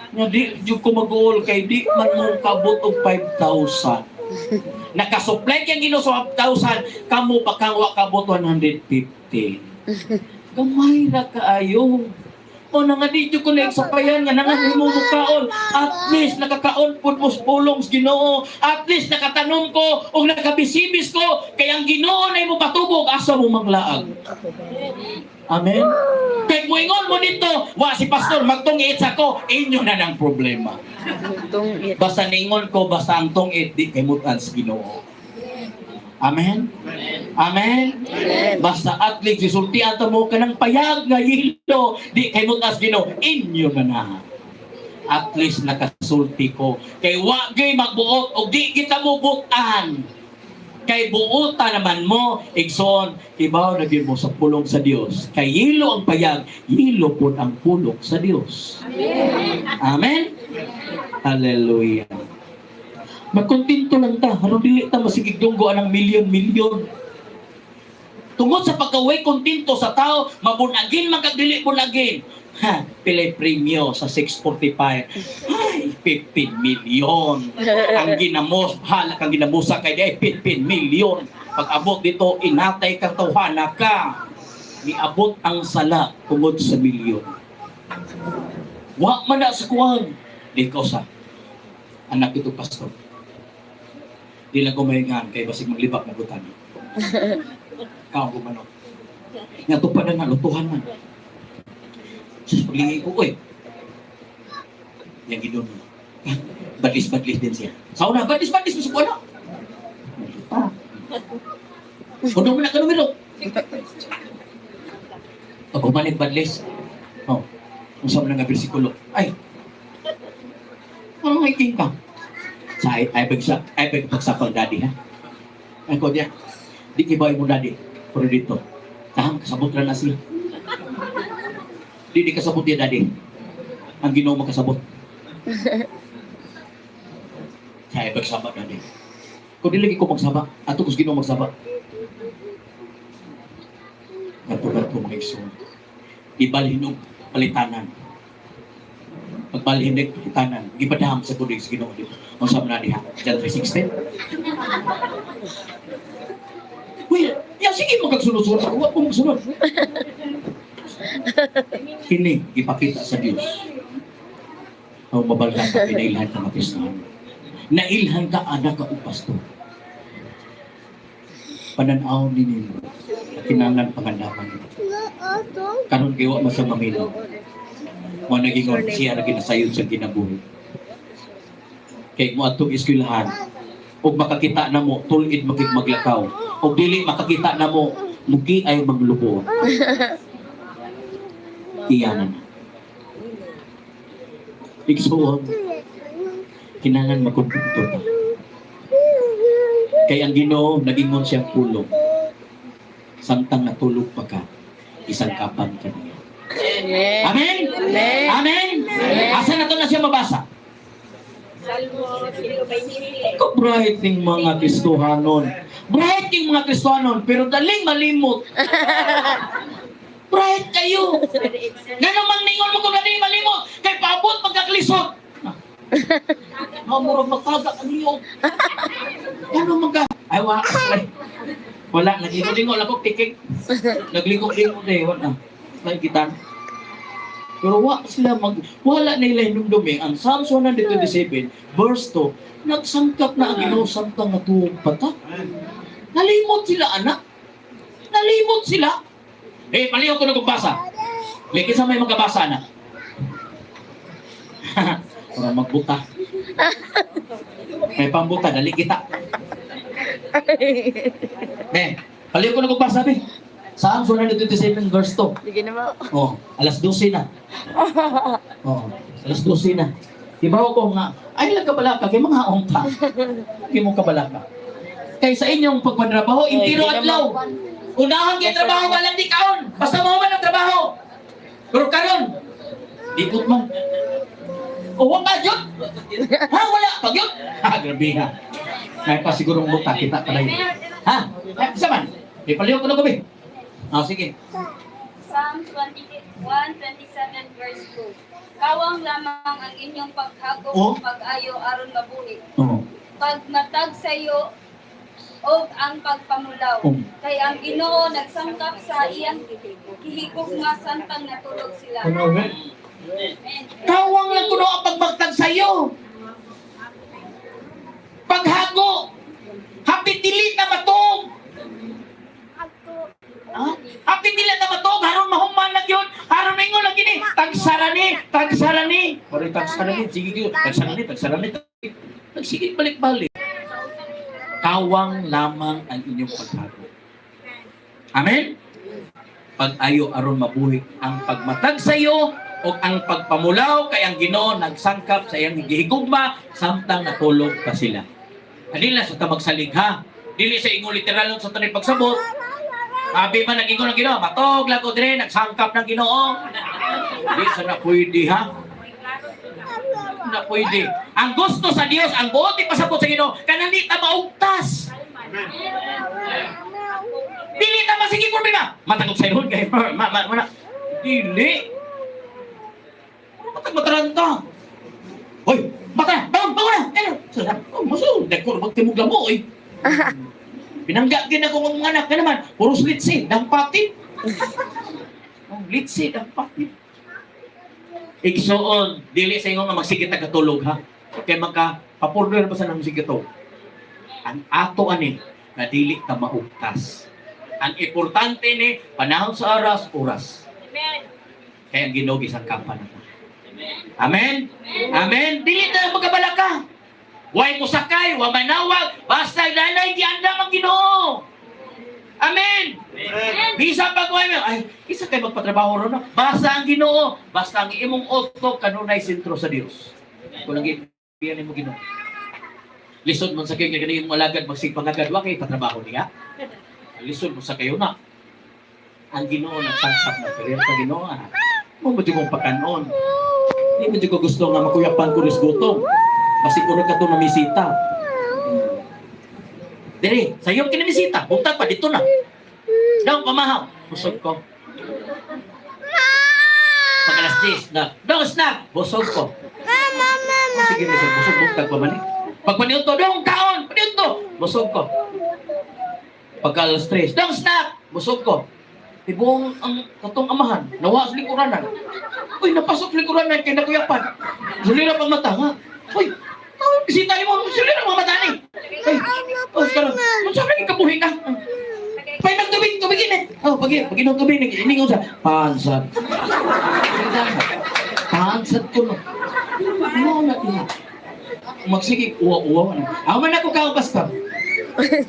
Nga di jud ko mag-uol kay di man mo kabot og 5,000. Nakasupply kang Ginoo sa 5,000, kamo pa kang wa kabot 150. Gamay ra kaayo. O na nga di jud ko na sapayan nga nangan mo mukaon. At least nakakaon pud mo sa pulong sa Ginoo. At least nakatanom ko ug nakabisibis ko kay ang Ginoo na imo patubog asa mo manglaag. Amen. Kay muingon mo dito, wa si pastor magtungit sa ko, inyo na ng problema. Tungit. Basta ningon ko, basta ang tungit, di kay mutan sa Ginoo. Amen? Amen? Basta at least isultian ta mo kanang payag nga yelo, di kay mutan sa Ginoo, inyo na na. At least nakasulti ko. Kay wa gyud magbuot og di kita mo butan. Kay buota naman mo, igsoon, ibaw na gyud mo sa pulong sa Dios. Kay yelo ang payag, yelo pud ang pulong sa Dios. Amen? Hallelujah. Magkontento lang ta, aron dili ta masigig dunggo anang milyon-milyon. Tungod sa pagkaway kontento sa tao, mabunagin man kag dili bunagin. Ha, pilay premyo sa 645. Ay, 15 million. Ang ginamos, halak ang ginamusa kay di ay 15 million. Pag abot dito, inatay kang tawhana ka. Niabot ang sala tungod sa milyon. Wa man na sa kuwan. Di ko sa anak ito, pastor. Di lang ko mahingan kay basig maglibak na butan. Kaon ko manok. Nga tupad na nga, lutuhan man. Sus, paglingi ko, oy. Yang gidon mo. Badlis-badlis din siya. Sa una, badlis-badlis mo sa kuwan. Pa. Kuno mo na ka numero. Pag humanit badlis, oh, kung saan mo na nga bersikulo, ay, anong hiking ka? Sa ay, ay, bagsak, ay, pagsapal daddy, ha? Ay, ko niya, di kibaw mo daddy, pero dito, tahang kasabot na na sila. Di kasabot niya daddy. Ang Ginoo makasabot. Sa ay, bagsaba daddy. Kung di lagi ko magsaba, ato kus Ginoo magsaba. Gato-gato mga igsoon. Ibalhin og palitanan. Pagbalhin og palitanan, gipadaham sa kudig sa Ginoo dito. Unsa man na diha? John 3:16. Uy, ya sige magkagsunod-sunod ako, wa ko magsunod. Kini gipakita sa Dios. Ang mabalga ka, pinailhan ka nga Kristiyano. Nailhan ka anak ka o pastor. Pananaw ni nimo kinahanglan pangandaman. Karon kay wa man sa maminaw. Mo nagingon siya ra ginasayod sa kinabuhi. Kay mo atong eskwelahan ug makakita na mo tulid magig maglakaw ug dili makakita na mo mugi ay maglubo. Iya na na. Igsuon, kinahanglan magkontento ta. Kay ang Ginoo nagingon siyang pulong. Samtang natulog pa ka, isang kapan ka niya. Amen. Amen? Amen. Amen? Asa na to na siya mabasa? Salmo 127. Ko bright ning mga Kristohanon. Bright ning mga Kristohanon, pero daling malimot. Bright kayo. Ngano mang ningon mo kung daling malimot, kay paabot pagkaklisod. Mamurag magtaga ang liyog. Ano man ka? Ay, wa. Ay, wala, naglingo-lingo lang ko, tiking. Naglingo-lingo na eh, wala. Nakikita. Pero wa sila mag wala nila hinumdumi ang Psalms 127 verse 2, nagsangkap na ang Ginoo samtang natuog pa ta. Nalimot sila, anak. Nalimot sila. Eh, paliw ko na kung basa. Liki sa may magkabasa na. Para magbuta. May pambuta, dali kita. Eh, paliw ko na kung basa, be. Psalms 127 verse 2. Sige na mo. Oh, alas 12 na. Oh, alas 12 na. Ibaw ko nga, ay lang kabalaka, kay mga ka. Kay mo kabalaka. Kay sa inyong pagpanrabaho, intiro Ay, di adlaw. Unahan kay trabaho, walang di kaon. Basta mo man ang trabaho. Pero karon, ikot man. O, wa pa yun. Ha, wala. Pag yun. Ha, grabe ha. May pa siguro buta, kita pala yun. Ha? Eh, isa man. Eh, paliw ko na gabi. Ah, sige. Psalms 127 verse 2. Kawang lamang ang inyong paghagop Oh. pag-ayo aron mabuhi. Oo. Pagmatag sa iyo ug ang pagpamulaw. Kay ang Ginoo nagsangkap sa iyang gihigugma samtang natulog sila. Amen. Amen. Kawang lang kuno ang pagmatag sa iyo. Paghago. Hapit dili na matog. Ha? Hapit dili na matog haron mahuman lang yun. Haron maingon lang gini. Tagsara ni, tagsara ni. Pare tagsara ni, sige gyud. Tagsara ni, tagsara ni. Nagsige balik-balik. Kawang lamang ang inyong paghago. Amen? Pag-ayo aron mabuhi ang pagmatag sa iyo o ang pagpamulaw kay ang Ginoo nagsangkap sa iyang gihigugma samtang natulog pa sila. Dili na sa ta magsalig ha. Dili sa ingon literal sa tanay pagsabot. Abi man nag-ingon ang Ginoo, matog lang ko dire nagsangkap ng Ginoo. Di sa na pwede ha. Na pwede. Ang gusto sa Dios, ang buot ipasabot sa Ginoo, kanang di ta maugtas. Dili ta masige problema. Matagog sa ihon kay ma ma, ma, ma dili. Ano matag mataranta? Hoy, bata, bangon, bangon na. Ano? Sarap. Oh, maso, dekor magtimog lamo oy. Pinangga gid ako ng mga anak na naman, puros litsi, dangpatin. Oh, litsi, dangpatin. Igsuon, dili sa ingon nga magsige ta katulog ha. Kay maka papurdo na ba sa nang sige to. Ang ato ani na dili ta maugtas. Ang importante ni panahon sa oras, oras. Amen. Kaya ang Ginoo gisangkapan na. Amen. Amen. Dili na magkabala ka. Way musakay, wa manawag, basta nanay giandam ang Ginoo. Amen. Bisa pag way ay isa kay magpatrabaho ron no? Basta ang Ginoo, basta ang imong utok kanunay sentro sa Dios. Kung lang giyan nimo Ginoo. Lisod man sa kayo nga ganiyong malagad magsigpangagad wa kay patrabaho niya. Lisod mo sa kayo na. Ang Ginoo nagsangkap na pero pa Ginoo ah. Mo mo kong pakanon. Di mo ko gusto nga makuyapan ko ris gutom. Basi ko ka to namisita. Dire, sa iyo kinamisita, buntag pa dito na. Daw pamahaw, busog ko. Pag alas 10 na, daw snack, busog ko. Oh, sige, busog, busog, buntag pa man eh. Pag paniunto, dong kaon, paniunto, busog ko. Pag alas 3, dong snack, busog ko. Tibuong ang katong amahan, nawa sa lingkuranan. Uy, napasok sa lingkuranan kay nakuyapan. Sulira pang mata, ha? Uy, tawag bisita mo, sulira pang mata ni. Ay, oh, karon. Unsa man kabuhi ka? Pay nagtubig, tubigin eh. Oh, pagi, pagi nung tubig, iningon sa pansat. Pansat ko no. Mo na tiya. Magsige, uwa-uwa na. Ako man ako kaon, pastor.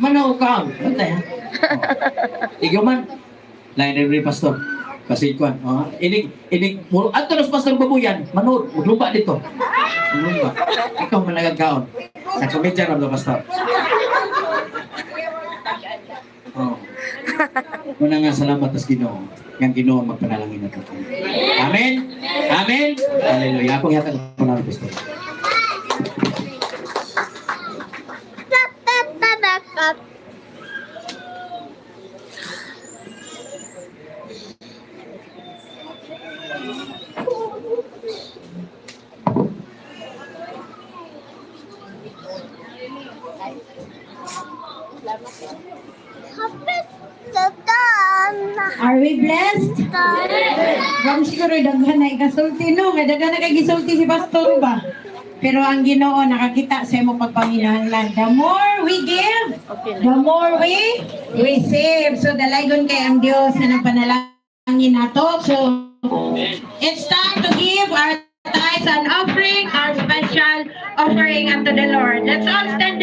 Man ako kaon. Bantay ha. Oh. Ikaw man. Lain na rin, pastor. Kasi kuan, oh, inig inig mo adto na sa pastor babuyan, manood, maglumba dito. Maglumba. Ikaw man nagkaon. Sa komedya ra ba pastor? Oh. Muna nga salamat sa Ginoo. Yang Ginoo ang magpanalangin nato. Amen. Amen. Hallelujah. Akong ihatag ang panalangin pastor. Are we blessed? Kung siguro daghan na ikasulti no, nga daghan na kay gisulti si pastor ba? Pero ang Ginoo nakakita sa imo pagpanginahanglan. The more we give, the more we receive. So dalaygon kay ang Dios na nang panalangin nato. So it's time to give our tithes and offering, our special offering unto the Lord. Let's all stand.